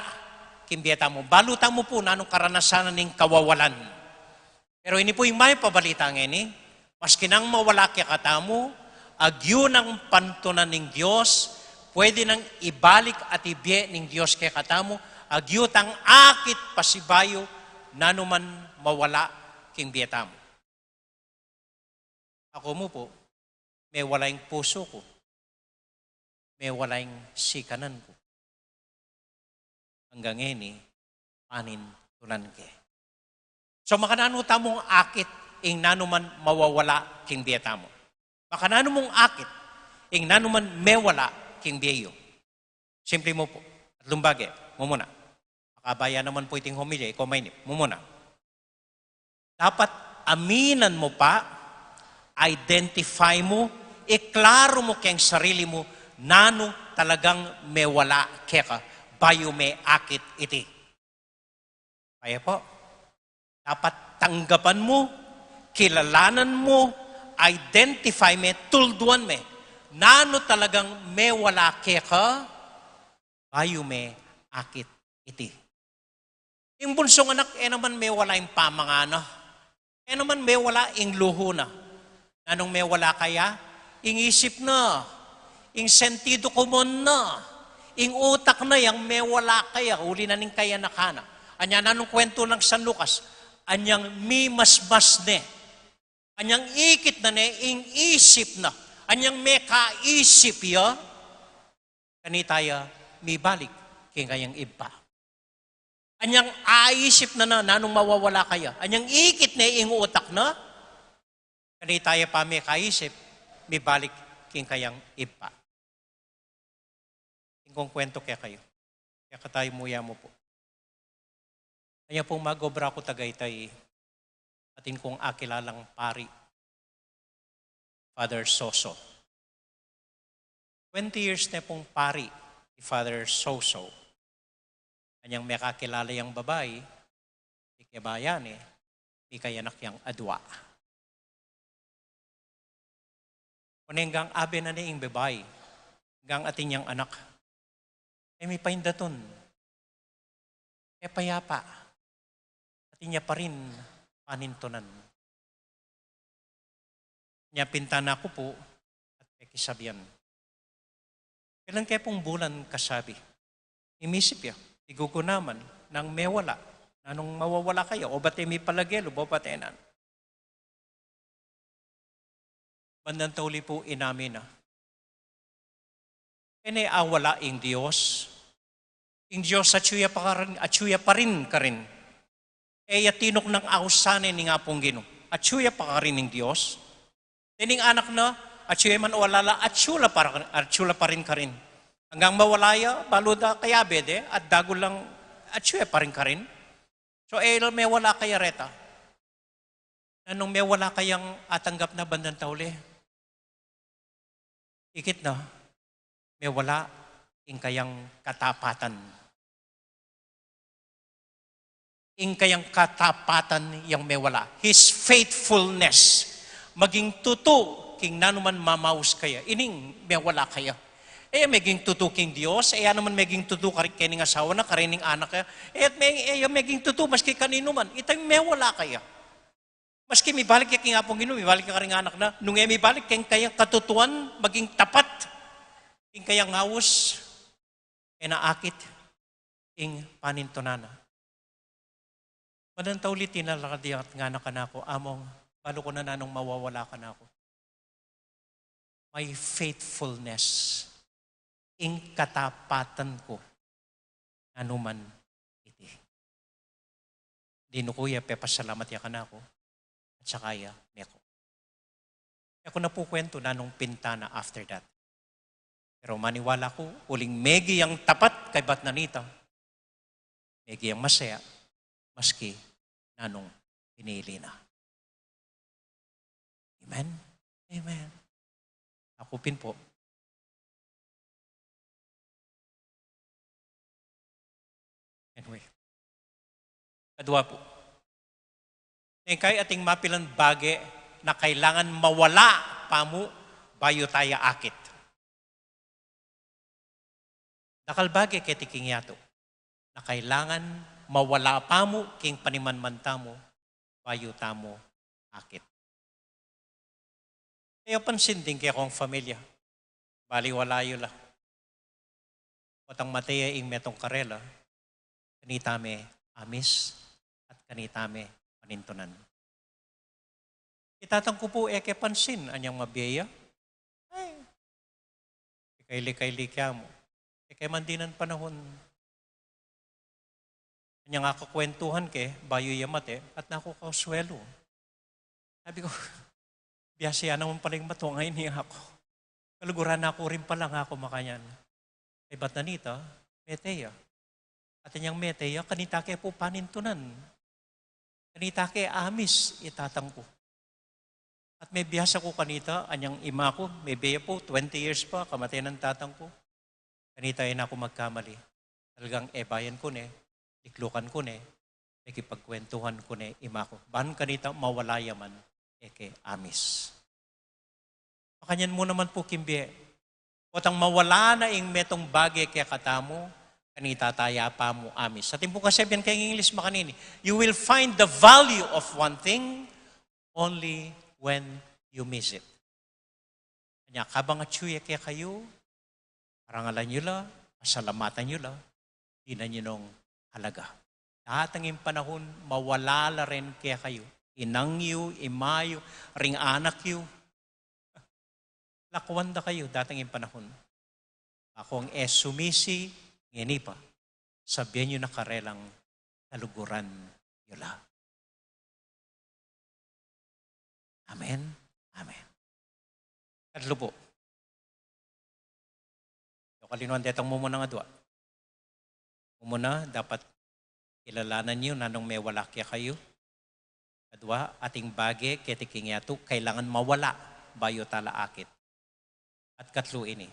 king bie tamu. Balu tamu pu nanung karanasan ning kawawalan. Pero ini pu ing mayap a balita ngeni, maski nang mawala kekatamu, agyu nang pantunan ning Dios, pwede nang ibalik at ibie ning Dios kekatamu, agyu tang akit pasibayu nanuman mawala king bie tamu. Aku mu pu, mewala ing pusu ku, mewala ing sikanan ku. Anggang ngeni, panintunan ke. So, makananu tamung akit ing nanuman mawawala king bie tamu? Makananu mung akit ing nanuman mewala king bie yu? Simple mu pu. At lumbage, mumuna. Makabaya naman pu iting homilya, ikaw mainip. Mumuna. Dapat aminan mu pa, identify mu, iklaru mu keng sarili mu, nanu talagang mewala keka, bayu me akit iti. Kaya po, dapat tanggapan mu, kilalanan mu, identify me, tulduan me, nanu talagang mewala keka, bayu me akit iti. Ing bunsung anak, e naman mewala ing pamangana. E naman mewala ing luhu na. Nanung mewala kaya? Ing isip na. Ing sentido komon na. Ing utak na yang mewala kaya, uli na ning kayanakan na. Anya nanung kwentu nang San Lucas? Anyang mimasmas ne. Anyang ikit na ne ing isip na. Anyang mekaisip ya. Kanita ya mibalik king kayang ibpa. Anyang aisip na na, nanung mawawala kaya? Anyang ikit ne ing utak na? Kanita ya pa mekaisip, mibalik king kayang ibpa. Ing kung kwento kekayu. Kekatayu mu ya mu pu. Anya pung mag-obra ku Tagaytay, atin kung akilalang pari, Father Soso. Twenty years ne pung pari i Father Soso. Anyang mekakilala yang babai, mikebayan ne, mikayanak yang adua. Kunenggang abe na ne ing babai, gang atin yang anak. E mi paindatun. E payapa. Atin ya pa rin panintunan. Nya pintana ku pu at pekisabian. Kailan kaya pung bulan kasabi? Imisip ya, igugunaman, nang mewala, nanung mawawala kaya, o bate mi palagelu, o bate nan. Bandang tauli pu inamin na. E ne awala ing Dios. Ing Dios atyu ya pa karin, atyu ya pa rin karin. E ya tinuknang ausan ne ning Apung Ginu. Atyu ya pa karin ing Dios. Dening anak na, atyu ya man o ala la, atyu la pa, atyu la pa rin karin. Anggang mawala ya, balu da kayabe de, at dagul lang atyu ya pa rin karin. So, e la mewala kaya reta. Nanung mewala kayang atanggap na bandang tauli? Ikit na, mewala ing kayang katapatan. Ing kayang katapatan yang mewala. His faithfulness. Maging tutu king nanuman mamaus kaya. Ining mewala kaya. E ya meging tutu king Dios, e ya naman meging tutu kari-, kening asawa na, karining anak ya. E ya me-, e ya meging tutu maski kaninu man. Itang mewala kaya. Maski mibalik ya king Apung Ginu, mibalik ya karing anak na, nung e mibalik keng kayang katutuan, maging tapat king kayang aus, e na akit ing panintunan na. Bandang tauli tinalakad ya at ngana kanaku, Among, balu ku na nanung mawawala kanaku. My faithfulness, ing katapatan ku, nanuman iti. Dinu ku ya pepasalamat ya kanaku, at saka ya meku. E ku na pu kwentu nanung pintana after that. Pero maniwala ku, uling megi yang tapat kaybat na nita, megi yang masaya, maski nanung pinili na. Amen? Amen. Aku pin pu. Anyway. Kadua pu, neng kai ating mapilan bage na kailangan mawala pamu bayu taya akit. Dakal bage keti king yatu na kailangan mawala pamu king panimanman tamu bayu tamu akit. E yu pansin ding kekong familia, baliwala yu la. Potang mate ya ing metung karela, kanita me amis at kanita me panintunan. I tatang ku pu e ke pansin anyang mabie ya. Ay, likay-likay likya mu. E ke man dinan panahun. Anyang akakwentuhan ke bayu ya mate at naku kausuelu. Sabi ku, biasa ya naman pala ing matua ngeni aku. Kaluguran na ku rin pala, ngaku makanyan. Kaybat na nita, mete ya. At anyang mete ya, kanita ke pu panintunan. Kanita ke amis i tatang ku. At mebiasa ku kanita, anyang ima ku, mebie ya pu, twenty years pa kamate nang tatang ku. Kanita e na ku magkamali. Talagang e bayan ku ne, liklukan ku ne, mekipagkwentuhan ku ne ima ku. Ban kanita mawala ya man e ke amis. Makanyan mu naman pu king bie. Potang mawala na ing metung bage kekatamu, kanita taya pamu amis. Atin pung kasabian keng English makanini, "You will find the value of one thing only when you miss it." Anya, kabang atyu ya kekayu, parangalan yu la, pasalamatan yu la, dinan yu nong alaga. Datang ing panahun, mawala la rin kekayu. Inang yu, ima yu, ring anak yu. Lakwan da kayu, datang ing panahun. Akong e sumisi, ngeni pa, sabian yu na karelang kaluguran yu la. Amen. Amen. Katlu pu. Yu kalinuan detang mumunang adua. Mumuna, dapat kilalanan yu nanung mewala kekayu. Kadua, ating bage keti king yatu kailangan mawala bayu tala akit. At katlu ini,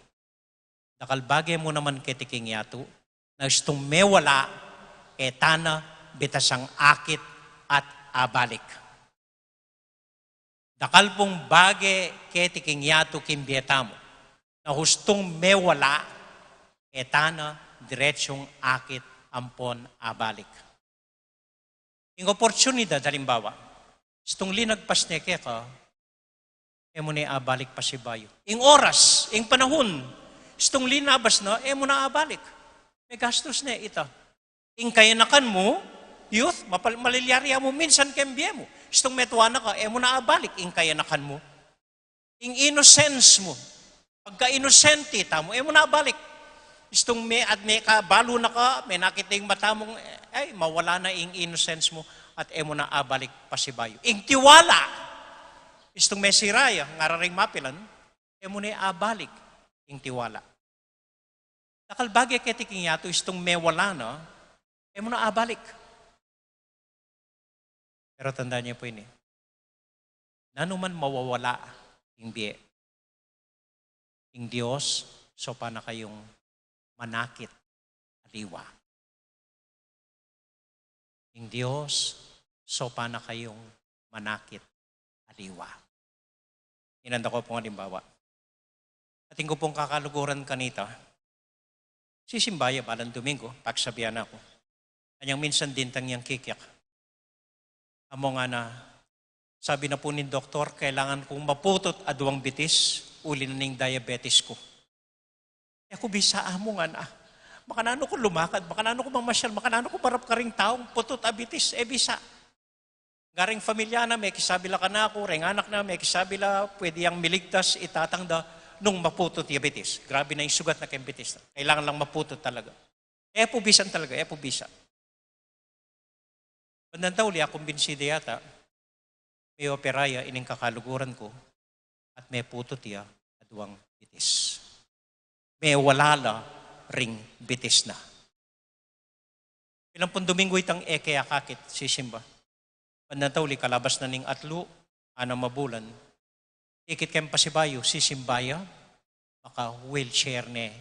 dakal bage mu naman keti king yatu na istung mewala, e tana bitasang akit at abalik. Dakal pung bage keti king yatu king bie tamu na hustung mewala, e tana diretsung akit ampon abalik. Ing oportunidad, alimbawa, istung linagpas ne keka, e mu ne abalik pasibayu. Ing oras, ing panahun, istung linabas na, e mu na abalik. Megastus ne ita. Ing kayanakan mu, youth, mapal-, malilyari mu minsan keng bie mu. Istung metua na ka, e mu na abalik ing kayanakan mu. Ing innocence mu, pagka-inosente tamu, e mu na abalik. Istung me-, at mekabalu na ka, menakit ing mata mung, ay, mawala na ing innocence mu, at e mu na abalik pasibayu. Ing tiwala, istung mesira ya, ngara ring mapilan, e mu ne abalik ing tiwala. Dakal bage keti king yatu istung mewala na, e mu na abalik. Pero tandaan niyo pu ini, nanu man mawawala ing bie, ing Dios saupan na kayung manakit aliwa. Ing Dios saupan na kayung manakit aliwa. Inanda ku pung alimbawa. Atin ku pung kakaluguran kanita, sisimba ya balang Domingo, pagsabian na ku. Anyang minsan dintang yang kikik. Amu ngana, sabi na pu ning doktor, kailangan kung maputut aduang bitis, uli na ning diabetes ku. E ku bisa, amu ngana. Makananu ku lumakad, makananu ku mamasyal, makananu ku marap karing taung putut a bitis, e bisa. Ngara ring familia na, mekisabi la kanaku, ring anak na, mekisabi la, pwede yang miligtas i tatang da nung maputut ya bitis. Grabe na ing sugat na keng bitis na. Kailangan lang maputut talaga. E pu bisan talaga, e pu bisa. Bandang tauli, akumbinsidu yata, meopera ya ining kakaluguran ku, at meputut ya aduang bitis. Mewala la ring bitis na. Pilan pung Domingo itang e ke akakit sisimba. Bandang tauli, kalabas na ning atlu, anam a bulan, ikit keng pasibayu, sisimba ya, maka-wheelchair ne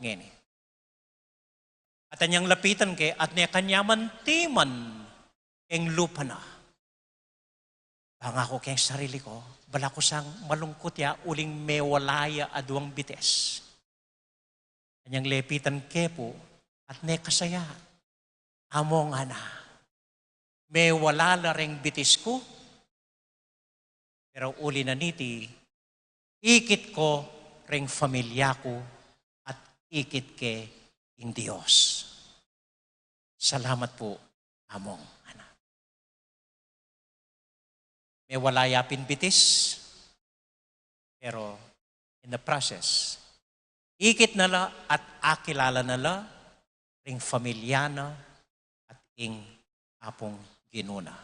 ngeni. At anyang lapitan ke, at ne kanyaman timan, keng lupa na. Bang aku keng sarili ku, bala ku sang malungkut ya uling mewala ya aduang bitis. Anyang lepitan ke pu at ne kasaya, among ana. Mewala la reng bitis ku, pero uli na niti, ikit ku reng familia ku at ikit ke ing Dios. Salamat pu, among ana. Mewala ya pin bitis, pero in the process, ikit na la at akilala na la ring familia na at ing Apung Ginu na.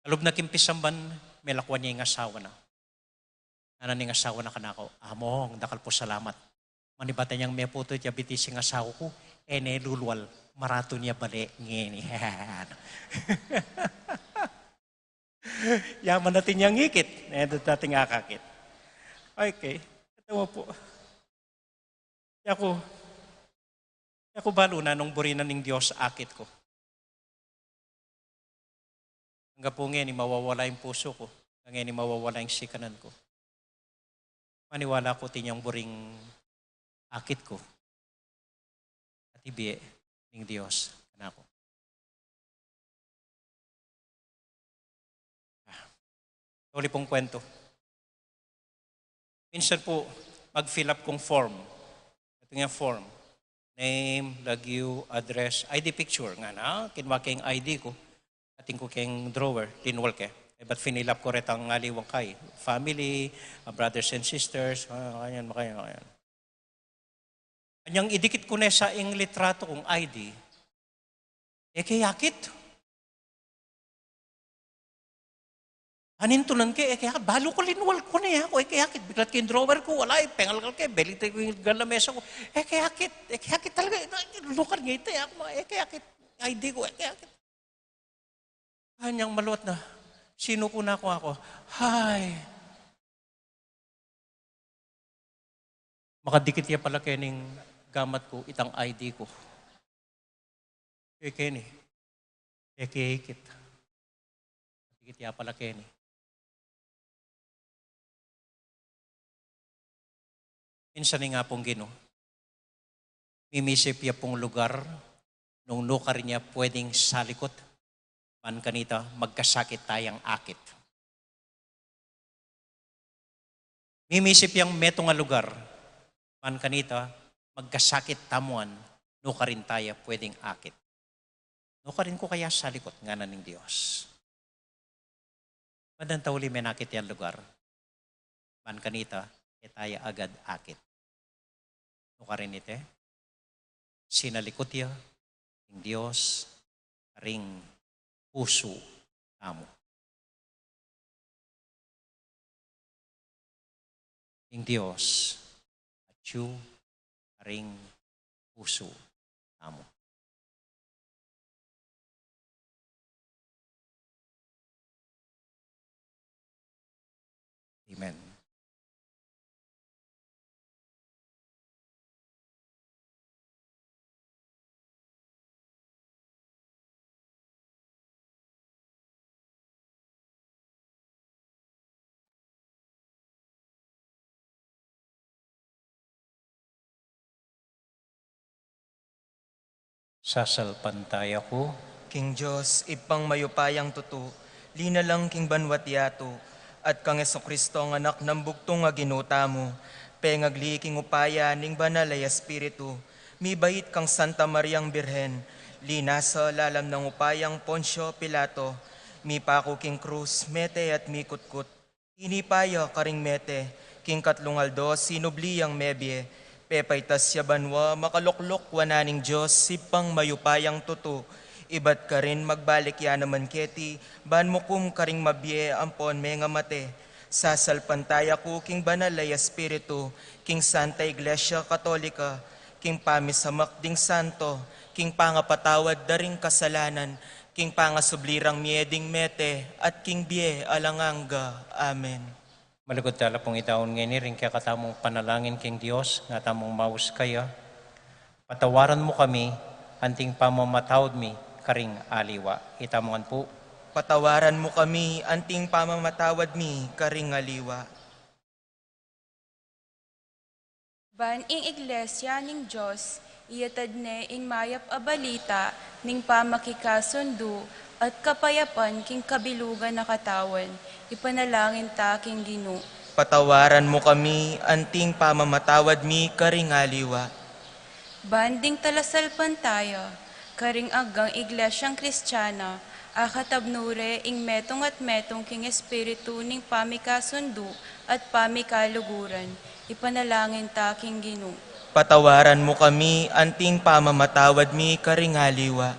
Kalub na king pisamban, melakwan ya ing asawa na. Ngana ning asawa na kanaku, "Among, dakal pu salamat. Manibat anyang meputu itya bitis ing asawa ku, e ne lulual, maratun ya bale ngeni." Yaman na atin yang ikit, e, dating akakit. Okay, katawa pu. Yaku, yaku balu na nung buri na ning Dios akit ku. Angga pu ngeni mawawala ing pusu ku, angga ngeni mawawala ing sikanan ku. Maniwala ku atin yang buring akit ku at ibie ning Dios kanaku. Ah, uli pung kwentu. Minsan pu, mag-fill up kung form. Ito nga form. Name, lagyu, address, I D picture. Ngana, kinwa ke ing I D ku. Atin ku keng drawer, linwal ke. E, bat finilap ku retang aliwang kai. Family, ah, brothers and sisters, ah, makanyan, makanyan, makanyan. Anyang idikit ku ne sa ing litratu kung I D, e ke akit. Anintunan ke, e ke akit. Balu ku linwal ku ne, aku, e ke akit. Biglat ke ing drawer ku, wala, e, pengalkal ke, belit ke ing gal na mesa ku. E ke akit, e ke akit talaga. Lukan nga ita, e, aku, e ke akit. I D ku, e ke akit. Anyang maluat na, sinuku na ku aku. Hay. Makadikit ya pala kening gamat ku, itang I D ku. E keni. E ke ikit. Makadikit ya pala keni. Minsan ing Apung Ginu, mimisip ya pung lugar nung nukarin ya pwedeng salikut, ban kanita magkasakit tayang akit. Mimisip yang metung a lugar, ban kanita magkasakit tamuan, nukarin taya pwedeng akit. Nukarin ku kaya salikut, ngana ning Dios. Madantauli menakit yang lugar. Ban kanita, e taya agad akit. Nukarin ite, sinalikut ya ing Dios karing pusu tamu. Ing Dios atyu karing pusu tamu. Amen. Sasalpantaya ku king Dios, Ibpang mayupayang tutu, linalang king banua't yatu, at kang Jesucristo, ang Anak nang bugtung a Ginu tamu, pengagli king upaya ning Banal a Espiritu, mibait kang Santa Mariang Birhen, linasa lalam nang upayang Poncio Pilato, mipaku king krus, mete at mikutkut, tinipa ya karing mete, king katlung aldo sinubli yang mebie, pepaitas ya banua, makalukluk wanan ning Dios, Ibpang mayupayang tutu, ibat karin magbalik ya naman keti, ban mukum karing mabie ampon mengamate. Sasalpantaya ku king Banal a Espiritu, king Santa Iglesia Katolika, king pamisamak ding santo, king pangapatawad da ring kasalanan, king pangasubli rang mie ding mete, at king bie alang angga. Amen. Malugud tala pung idaun ngeni ring kekatamung panalangin king Dios, nga tamung maus kaya. Patawaran mu kami, anting pamamatawad mi karing aliwa. Itamu ngan pu. Patawaran mu kami anting pamamatawad mi karing aliwa. Ban ing Iglesia ning Dios, iyatad ne ing mayap a balita ning pamakikasundu at kapayapan king kabilugan a katawan. Ipanalangin ta king Ginu. Patawaran mu kami anting pamamatawad mi karing aliwa. Ban ding talasalpantaya karing aggang Iglesiang Kristiana, akatabnu re ing metung at metung king espiritu ning pamikasundu at pamikaluguran. Ipanalangin ta king Ginu. Patawaran mu kami anting pamamatawad mi karing aliwa.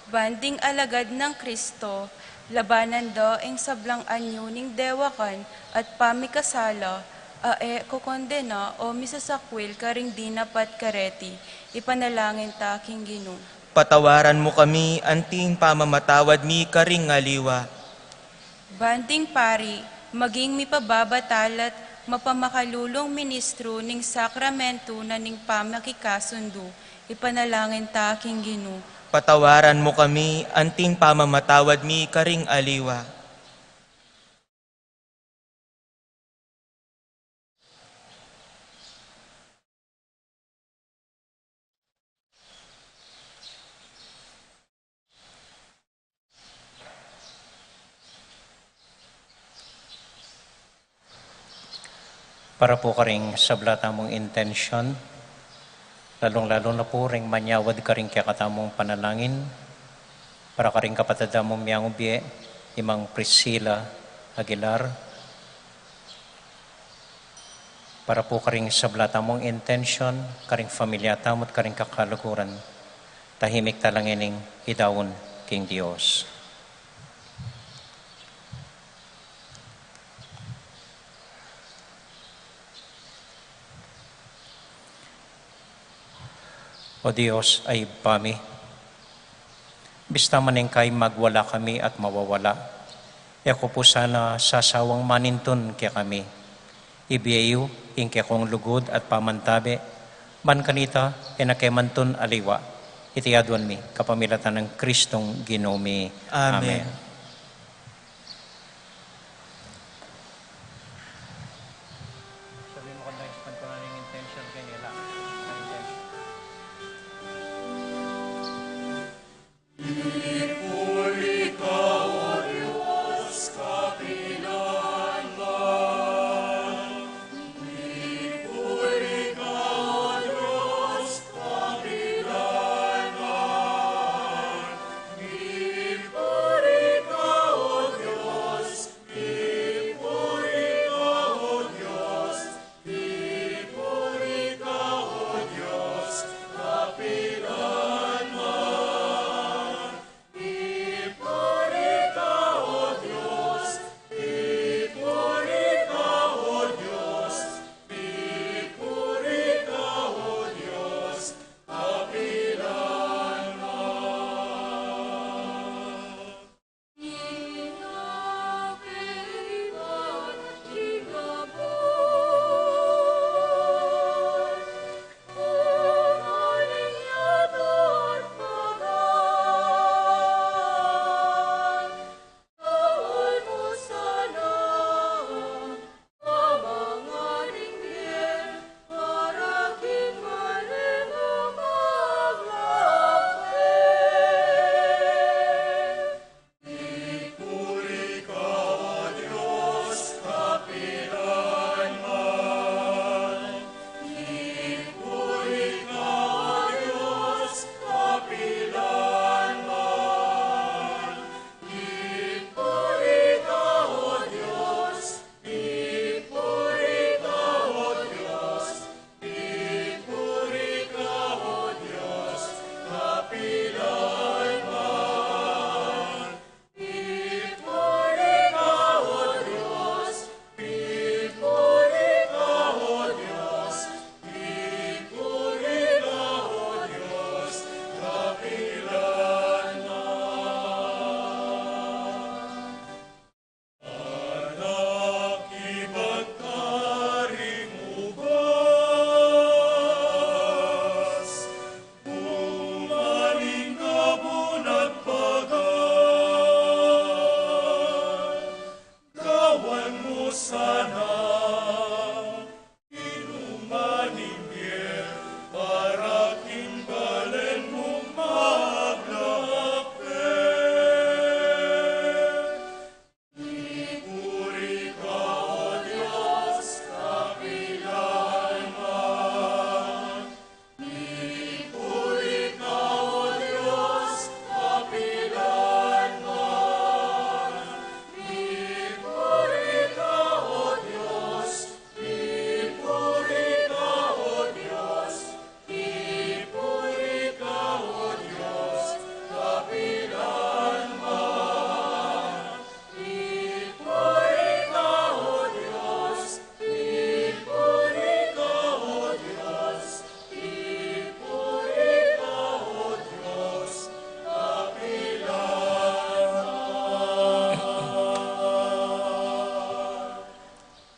Ban ding alagad nang Kristo, labanan da ing sablang anyu ning dewakan at pamikasala, a e kukondena o misasakwil karing dinapat kareti. Ipanalangin ta king Ginu. Patawaran mu kami anting pamamatawad mi karing aliwa. Ban ding pari, maging mipababatalat mapamakalulung ministru ning sakramentu na ning pamakikasundu. Ipanalangin ta king Ginu. Patawaran mu kami anting pamamatawad mi karing aliwa. Para pu karing sabla tamung intensyon, lalung-lalu na pu ring manyawad karing kekatamung panalangin, para karing kapatad tamung miyangubie, i Mang Priscilla Aguilar, para pu karing sabla tamung intensyon, karing familia tamu at karing kakaluguran, tahimik tamu la ngening idaun king Dios. O Dios a Ibpa mi, bista man ing kaybat magwala kami at mawawala, e ko pu sana sasawang manintun kekami. Ibie yu ing kekong lugud at pamantabe, ban kanita e na ke man tun aliwa. Iti aduan mi kapamilatan nang Kristong Ginu mi. Amen. Amen.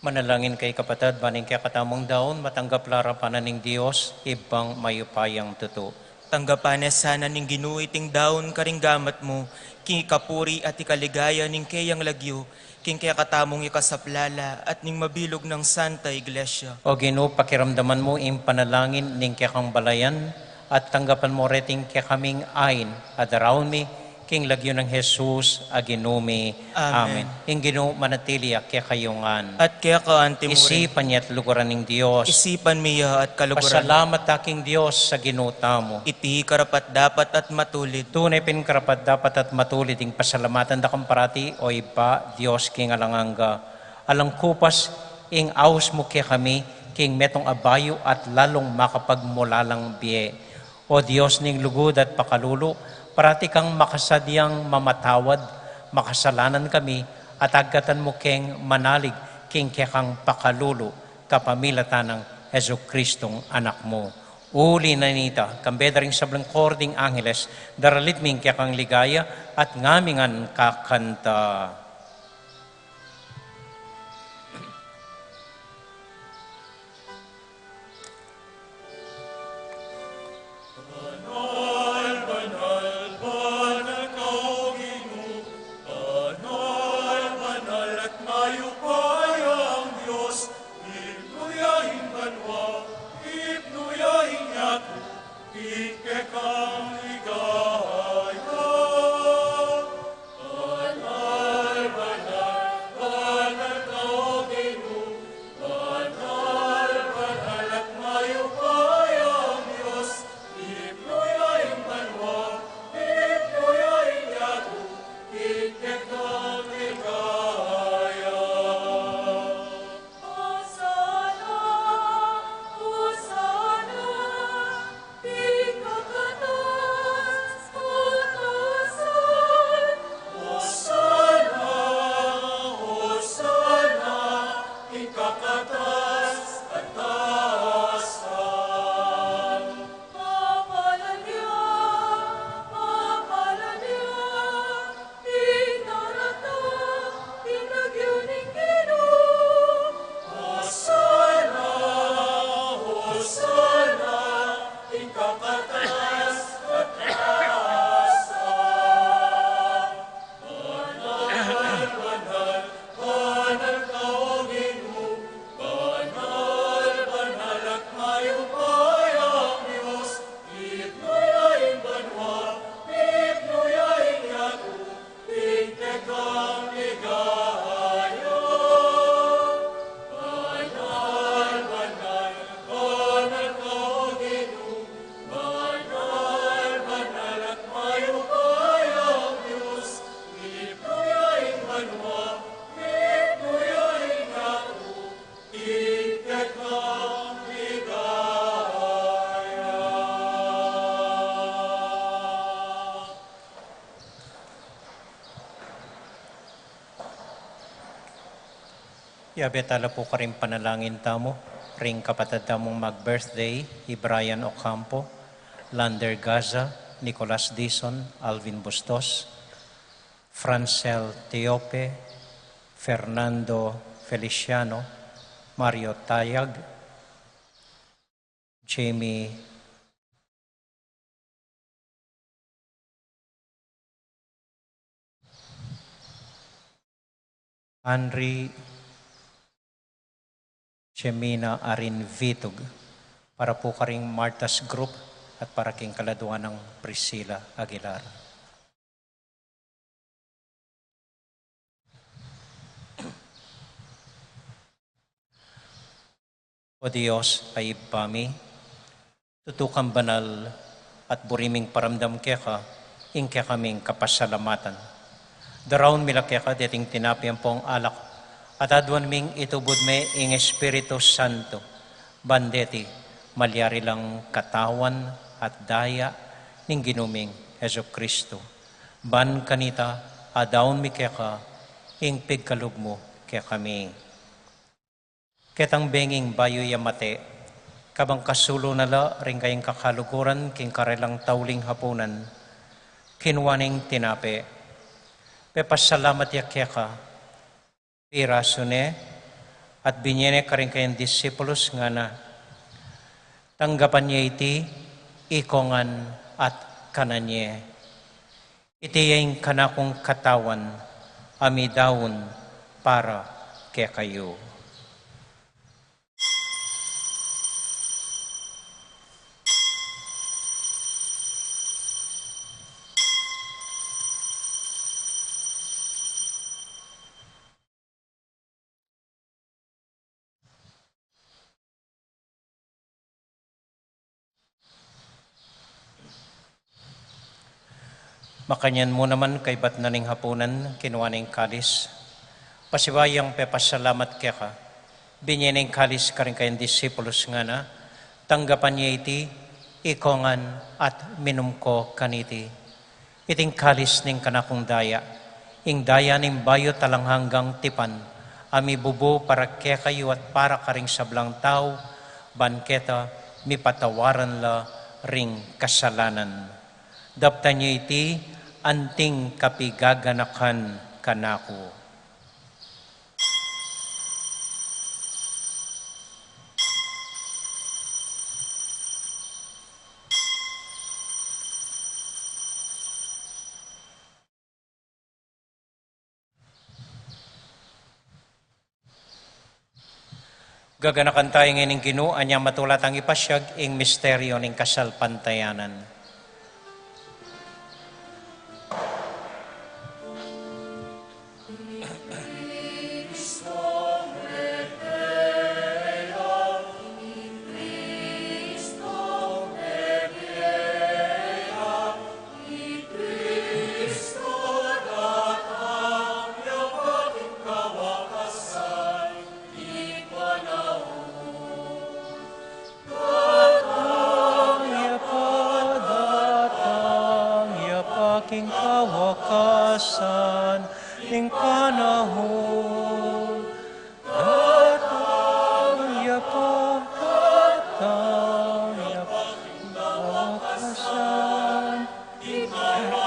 Manalangin kayu, kapatad, ban ing kekatamung daun matanggap la arapan na ning Dios, Ibpang mayupayang tutu. Tanggapan na sana ning Ginu iting daun karing gamat mu, king ikapuri at ikaligaya ning keyang lagyu, king kekatamung ikasaplala at ning mabilug nang Santa Iglesia. O Ginu, pakiramdaman mu ing panalangin ning kekang balayan, at tanggapan mu reting kekaming ain, a daraun mi king lagyu nang Jesus a Ginu mi. Amen. Amen. Ing Ginu manatili ya kekayu ngan. At keka anti mu rin. Isipan ya at luguran ning Dios. Isipan mi ya at kaluguran. Pasalamat ta king Dios a Ginu tamu. Iti karapat-dapat at matulid. Tune pin karapat-dapat at matulid ing pasalamatan da kang parati, o Ibpa, Dios king alang angga. Alang kupas ing aus mu kekami, king metung a bayu at lalung makapagmulalang bie. O Dios ning lugud at pakalulu, parati kang makasadyang mamatawad, makasalanan kami, at agkatan mu keng manalig king kekang pakalulu, kapamilatan nang Jesucristong Anak mu. Uli na nita, kambe da ring sablang kor ding angeles, daralit mi ing kekang ligaya, at ngami ngan kakanta. Banal, banal, banal ka, O Ginu, banal, banal at mayupayang Dios, ipnu ya ing banua, ipnu ya ing yatu, king kekang ligaya. Banal, banal, banal ka, O Ginu, banal, banal at mayupayang Dios, ipnu ya ing banua, ipnu ya ing yatu, king kekang ligaya. Hosana, Hosana, king kakatas-katasan. Hosana, Hosana, king kakatas-katasan. Mapalad ya, mapalad ya, ing daratang king lagyu ning Ginu. Hosana, Hosana, king kakatas-katasan. Banal, banal, banal ka, O Ginu, banal, banal at mayupayang Dios, ipnu ya ing banua, ipnu ya ing yatu, king kekang ligaya. Banal, banal, banal ka, O Ginu, banal, banal at mayupayang Dios, ipnu ya ing banua, ipnu ya ing yatu, king kekang ligaya. Yabe tala pu karing panalangin tamu, ring kapatad tamung mag-birthday, i Brian Ocampo, Lander Gaza, Nicolas Dizon, Alvin Bustos, Francel Teope, Fernando Feliciano, Mario Tayag, Jamie Henry Jemina Arin Vitug, para pu karing Martha's Group at para king kaladua nang Priscilla Aguilar. O Dios a Ibpa mi, tutu kang banal at buri ming paramdam keka ing kekaming kapasalamatan. Daraun mi la keka deting tinape ampong alak, at aduan ming itubud me ing Espiritu Santo, ban deti malyari lang katawan at daya ning Ginu ming Jesucristo. Ban kanita, adaun mi keka ing pigkalub mu kekami. Ketang benging bayu ya mate, kabang kasulu na la ring kayang kakaluguran king karelang tauling hapunan, kinua neng tinape, pepasalamat ya keka, pirasu ne, At binie ne karing kayang disipulus, ngana, "Tanggapan ye iti ikongan at kanan ye. Iti ya ing kanakung katawan a midaun para kekayu." Makanyan mu naman kaybat na ning hapunan, kinua ne ing kalis, pasibayu yang pepasalamat keka, binie ne ing kalis karing kayang disipulus, ngana, "Tanggapan ye iti ikongan at minum ko kaniti. Iting kalis ning kanakung daya, ing daya ning bayu at alang anggang tipan, a mibubu para kekayu at para karing sablang tau, ban keta mipatawaran la ring kasalanan. Daptan ye iti anting kapigaganakan kanaku." Gaganakan taya ngeni ning Ginu, anya matula tang ipasiag ing misteryu ning kasalpantayanan. Datang ya pa, datang ya pa king kawakasan ning panahun. Datang ya pa, datang ya pa king kawakasan ning panahun.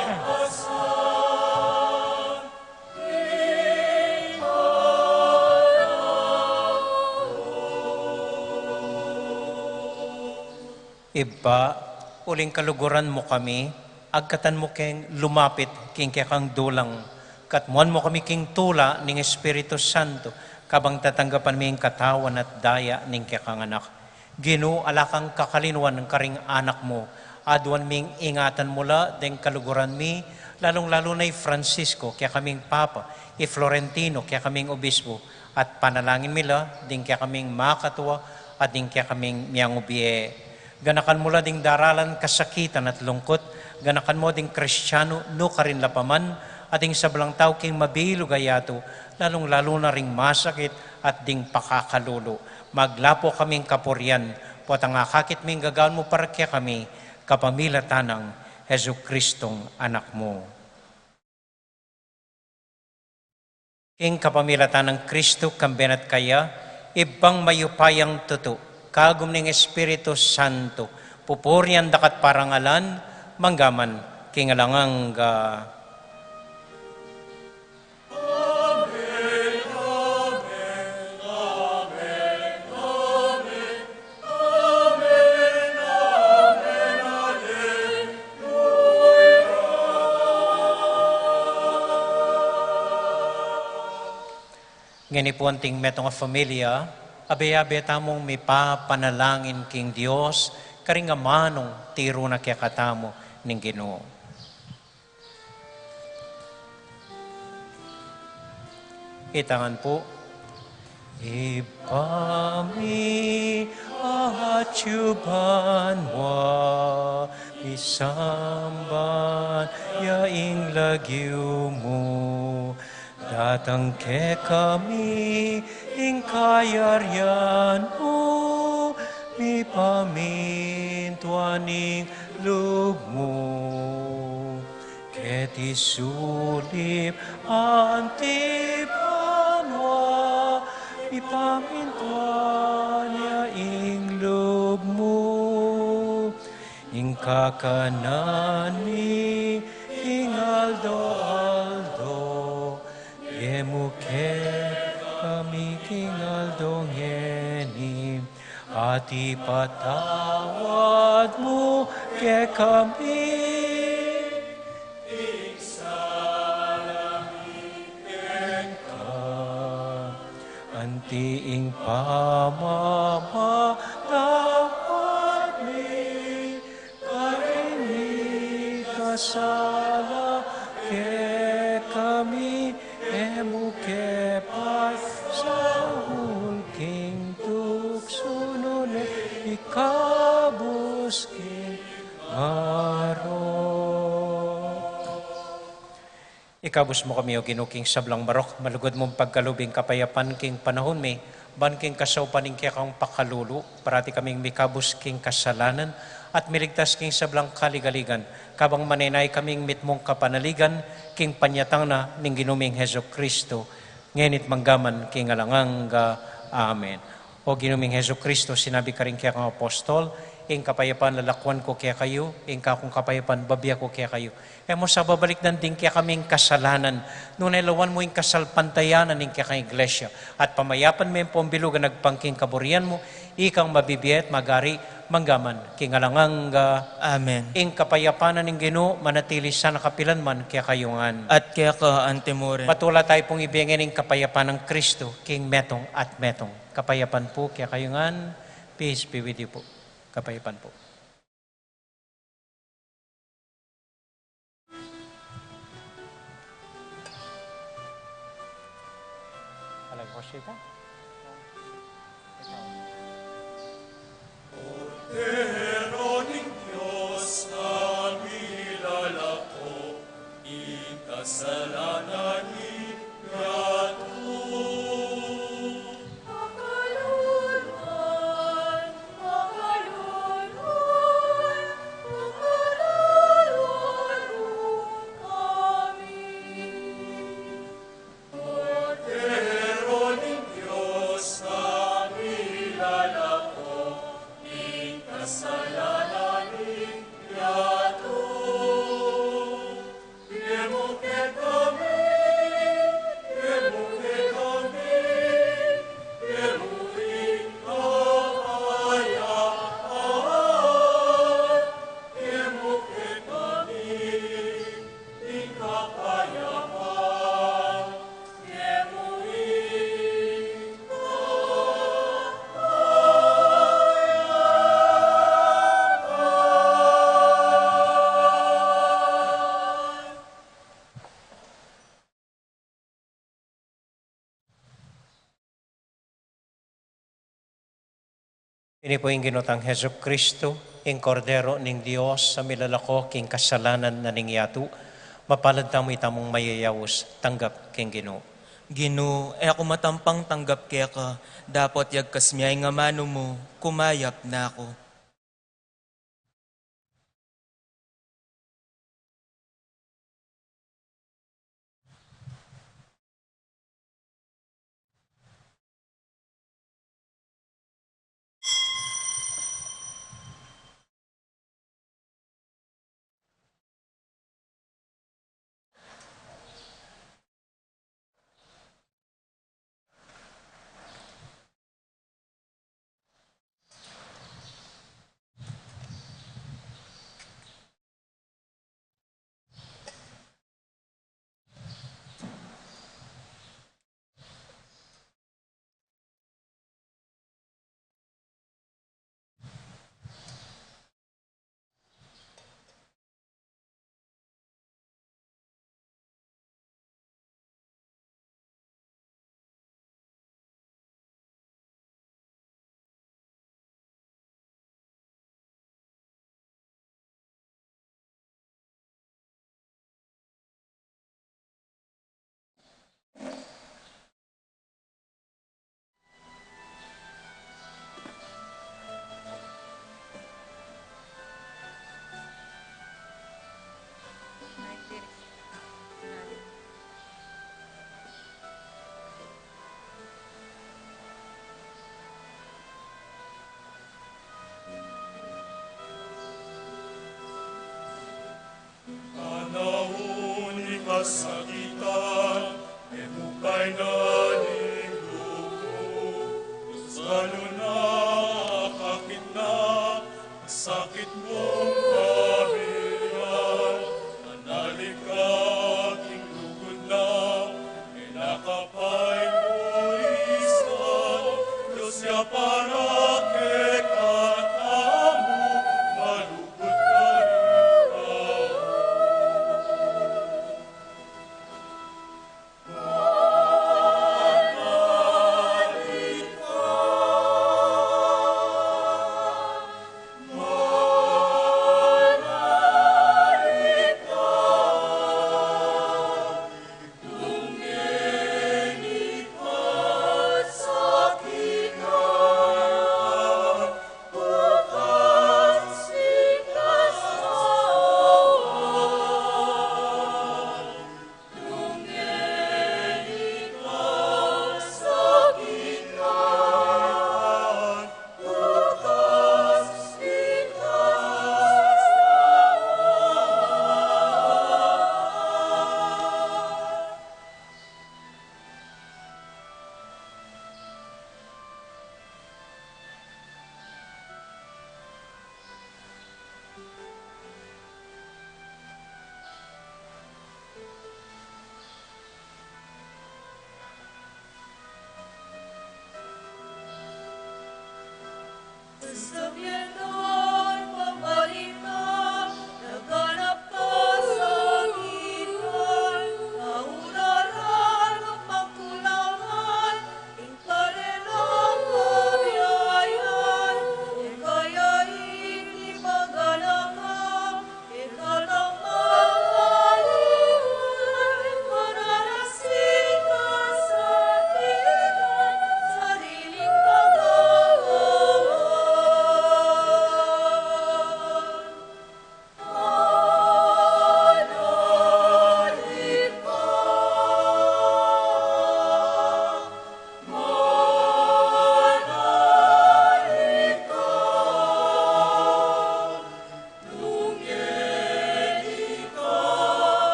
Ibpa, uling kaluguran mu kami, agkatan mu keng lumapit king kekang dulang, katmuan mu kami king tula ning Espiritu Santo, kabang tatanggapan mi ing katawan at daya ning kekang Anak. Ginu, ala kang kakalinuan karing anak mu. Aduan ming ingatan mu la deng kaluguran mi, lalung-lalu na i Francisco, kekaming Papa, i Florentino, kekaming Obispo, at panalangin mi la ding kekaming makatua at ding kekaming miangubie. Ganakan mu la ding daralan kasakitan at lungkut, ganakan mu ding Kristianu nukarin la pa man, at ding sablang tau king mabilug a yatu, lalung-lalu na ring masakit at ding pakakalulu. Maglapu kaming kapurian, potang akakit ming gagawan mu para kekami, kapamilatan nang Jesucristong Anak mu. King kapamilatan nang Kristo, kambe na at kaya, Ibpang mayupayang tutu, kagum ning Espiritu Santo, pupurian da ka at parangalan, mangga man king alang angga. Ngeni pu anting metung a familia, abe-abe tamung mipapanalangin king Dios, karing amanung tiru na kekatamu ning Ginu. Itang pu. Ibpa mi, atyu banua, misamban ya ing lagyu mu, datang kekami ing kayarian mu, mipamintuan ing lub mu keti sulip anti banua, mipamintuan ya ing lub mu, ing kakanan mi king aldo-aldo, ibie mu kekami kami king aldo ngeni, at ipatawad mu kekami ing sala mi keka, anti ing pamamatawad mi karing mikasala kekami, e mu ke paisaul king tuksu, nune ikabus king marok. Ikabus mu kami, O Ginu, king sablang marok, malugud mung pagkalub ing kapayapan king panahun mi, ban king kasaupan ning kekang pakalulu, parati kaming mikabus king kasalanan, at miligtas king sablang kaligaligan, kabang manenaya kaming mitmung kapanaligan, king panyatang na ning Ginu ming Jesucristo, ngeni't manggaman king alang angga. Amen. O Ginu ming Jesucristo, sinabi karing kekang apostol, ing kapayapan lalakuan ku kekayu, ing kakung kapayapan babie ku kekayu. E mu sa babalikdan ding kekaming kasalanan, nune lawan mu ing kasalpantayanan ning kekang Iglesia, at pamayapan me ing pambilug a agpang king kaburian mu, ikang mabibie at magari manggaman king alang angga. Amen. Ing kapayapan na ning Ginu manatili sana kapilan man kekayu ngan. At keka antimurin. Patula tayu pung ibie ngeni ing kapayapan nang Kristo king metung at metung. Kapayapan pu kekayu ngan. Peace be with you po. Kapayapan po. Alam ko siya. Kordero ning Dios a milalako ing kasalanan ning yatu. Pakaluluan, pakaluluan, pakaluluan kami. Kordero ning Dios a milalako ing kasalanan ning yatu. Ini pu ing Ginu tang Jesucristo, ing Kordero ning Dios a milalako king kasalanan na ning yatu. Mapalad tamu itamung mayayaus tanggap king Ginu. Ginu, e ku matampang tanggap keka, dapot yagkas mu ya ing amanu mu, kumayap na ku. Panaun ning kasakitan, e mu kaynan ing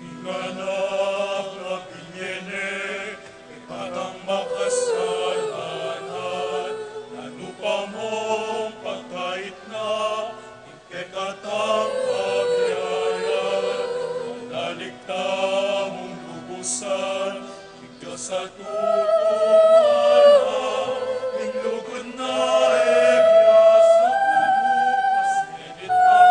Ing anak na binie ne, ing batang makasalanan, nanu pa mung pagkait na, ing kekatang pabiayan, manalig tamung lubusan, ing Dios a tutumala, ing lugud na e biasa, bukas edit na.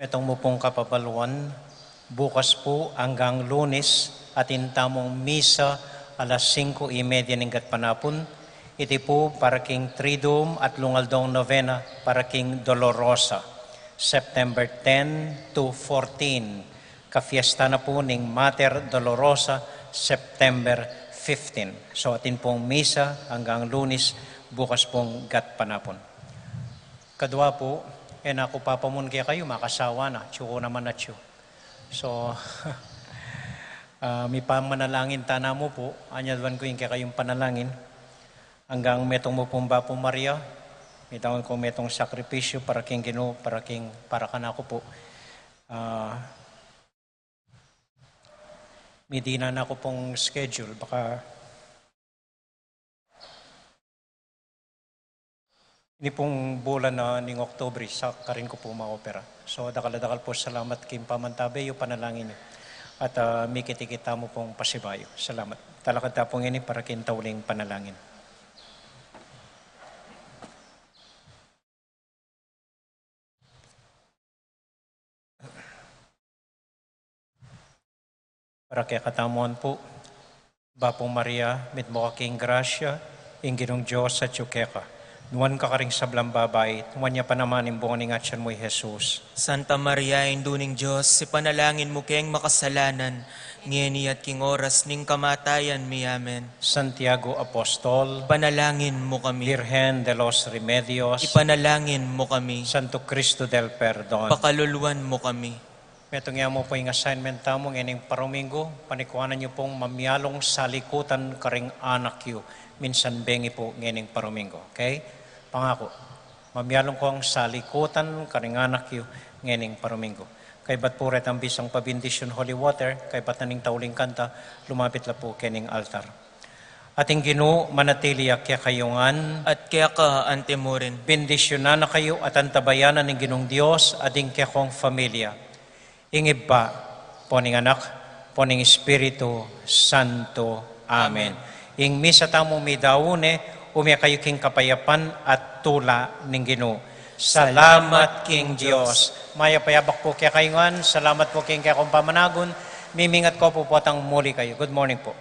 Metung mu pung kapabaluan, bukas pu anggang Lunis, atin tamung misa alas singko y media ning gatpanapun. Iti pu para king Triduum at Lungaldong Novena para king Dolorosa, September ten to fourteen. Kafiesta na pu ning Mater Dolorosa, September fifteen. So, atin pung misa anggang Lunis, bukas pung gatpanapun. Kadua pu, e na ku papamun kekayu, makasawa na, atyu ku naman atyu. So, ah, mipamanalangin tana mu pu, anyaduan ku ing kekayung panalangin. Anggang metung mu pung Bapu Maria, mitawan ku metung sakripisyu para king Ginu, para king, para kanaku pu. Ah, midinan na ku pung schedule, baka ini pung bulan na ning Oktubre, sa karin ku pu maopera. So, dakal a dakal pu salamat king pamantabe yu, panalangin yu. At, ah, mikit-ikit tamu pung pasibayu. Salamat. Talakad ta pu ngeni para king tauling panalangin. Para kekatamu naman pu, Bapu Maria, mitmu ka king grasya, ing Ginung Dios atyu keka. Nuan ka karing sablang babai, nuan ya pa naman ing bunga ning atian mu, i Jesus. Santa Maria, Indu ning Dios, ipanalangin mu keng makasalanan, ngeni at king oras ning kamatayan mi. Amen. Santiago Apostol, ipanalangin mu kami. Virgen de los Remedios, ipanalangin mu kami. Santo Cristo del Perdon, pakaluluan mu kami. Metung ya mu pu ing assignment tamu ngening paruminggu, panikuanan yu pung mamialung salikutan karing anak yu, minsan bengi pu ngening paruminggu, okay? Pangaku, mamialung kung salikutan karing anak yu ngening paruminggu. Kaybat pu retang bisang pabindisyun holy water, kaybat na ning tauling kanta, lumapit la pu kening altar. At ing Ginu manatili ya kekayu ngan. At keka antimurin. Bindisyunan na kayu at antabayanan ning Ginung Dios, ading kekong familia. Ing Ibpa, ampo ning Anak, ampo ning Espiritu Santo. Amen. Ing misa tamu midaun ne, ume kayu king kapayapan at tula ning Ginu. Salamat king Dios. Mayap a yabak pu kekayu ngan, salamat pu king kekong pamanagun, mimingat ku pu potang muli kayu. Good morning pu.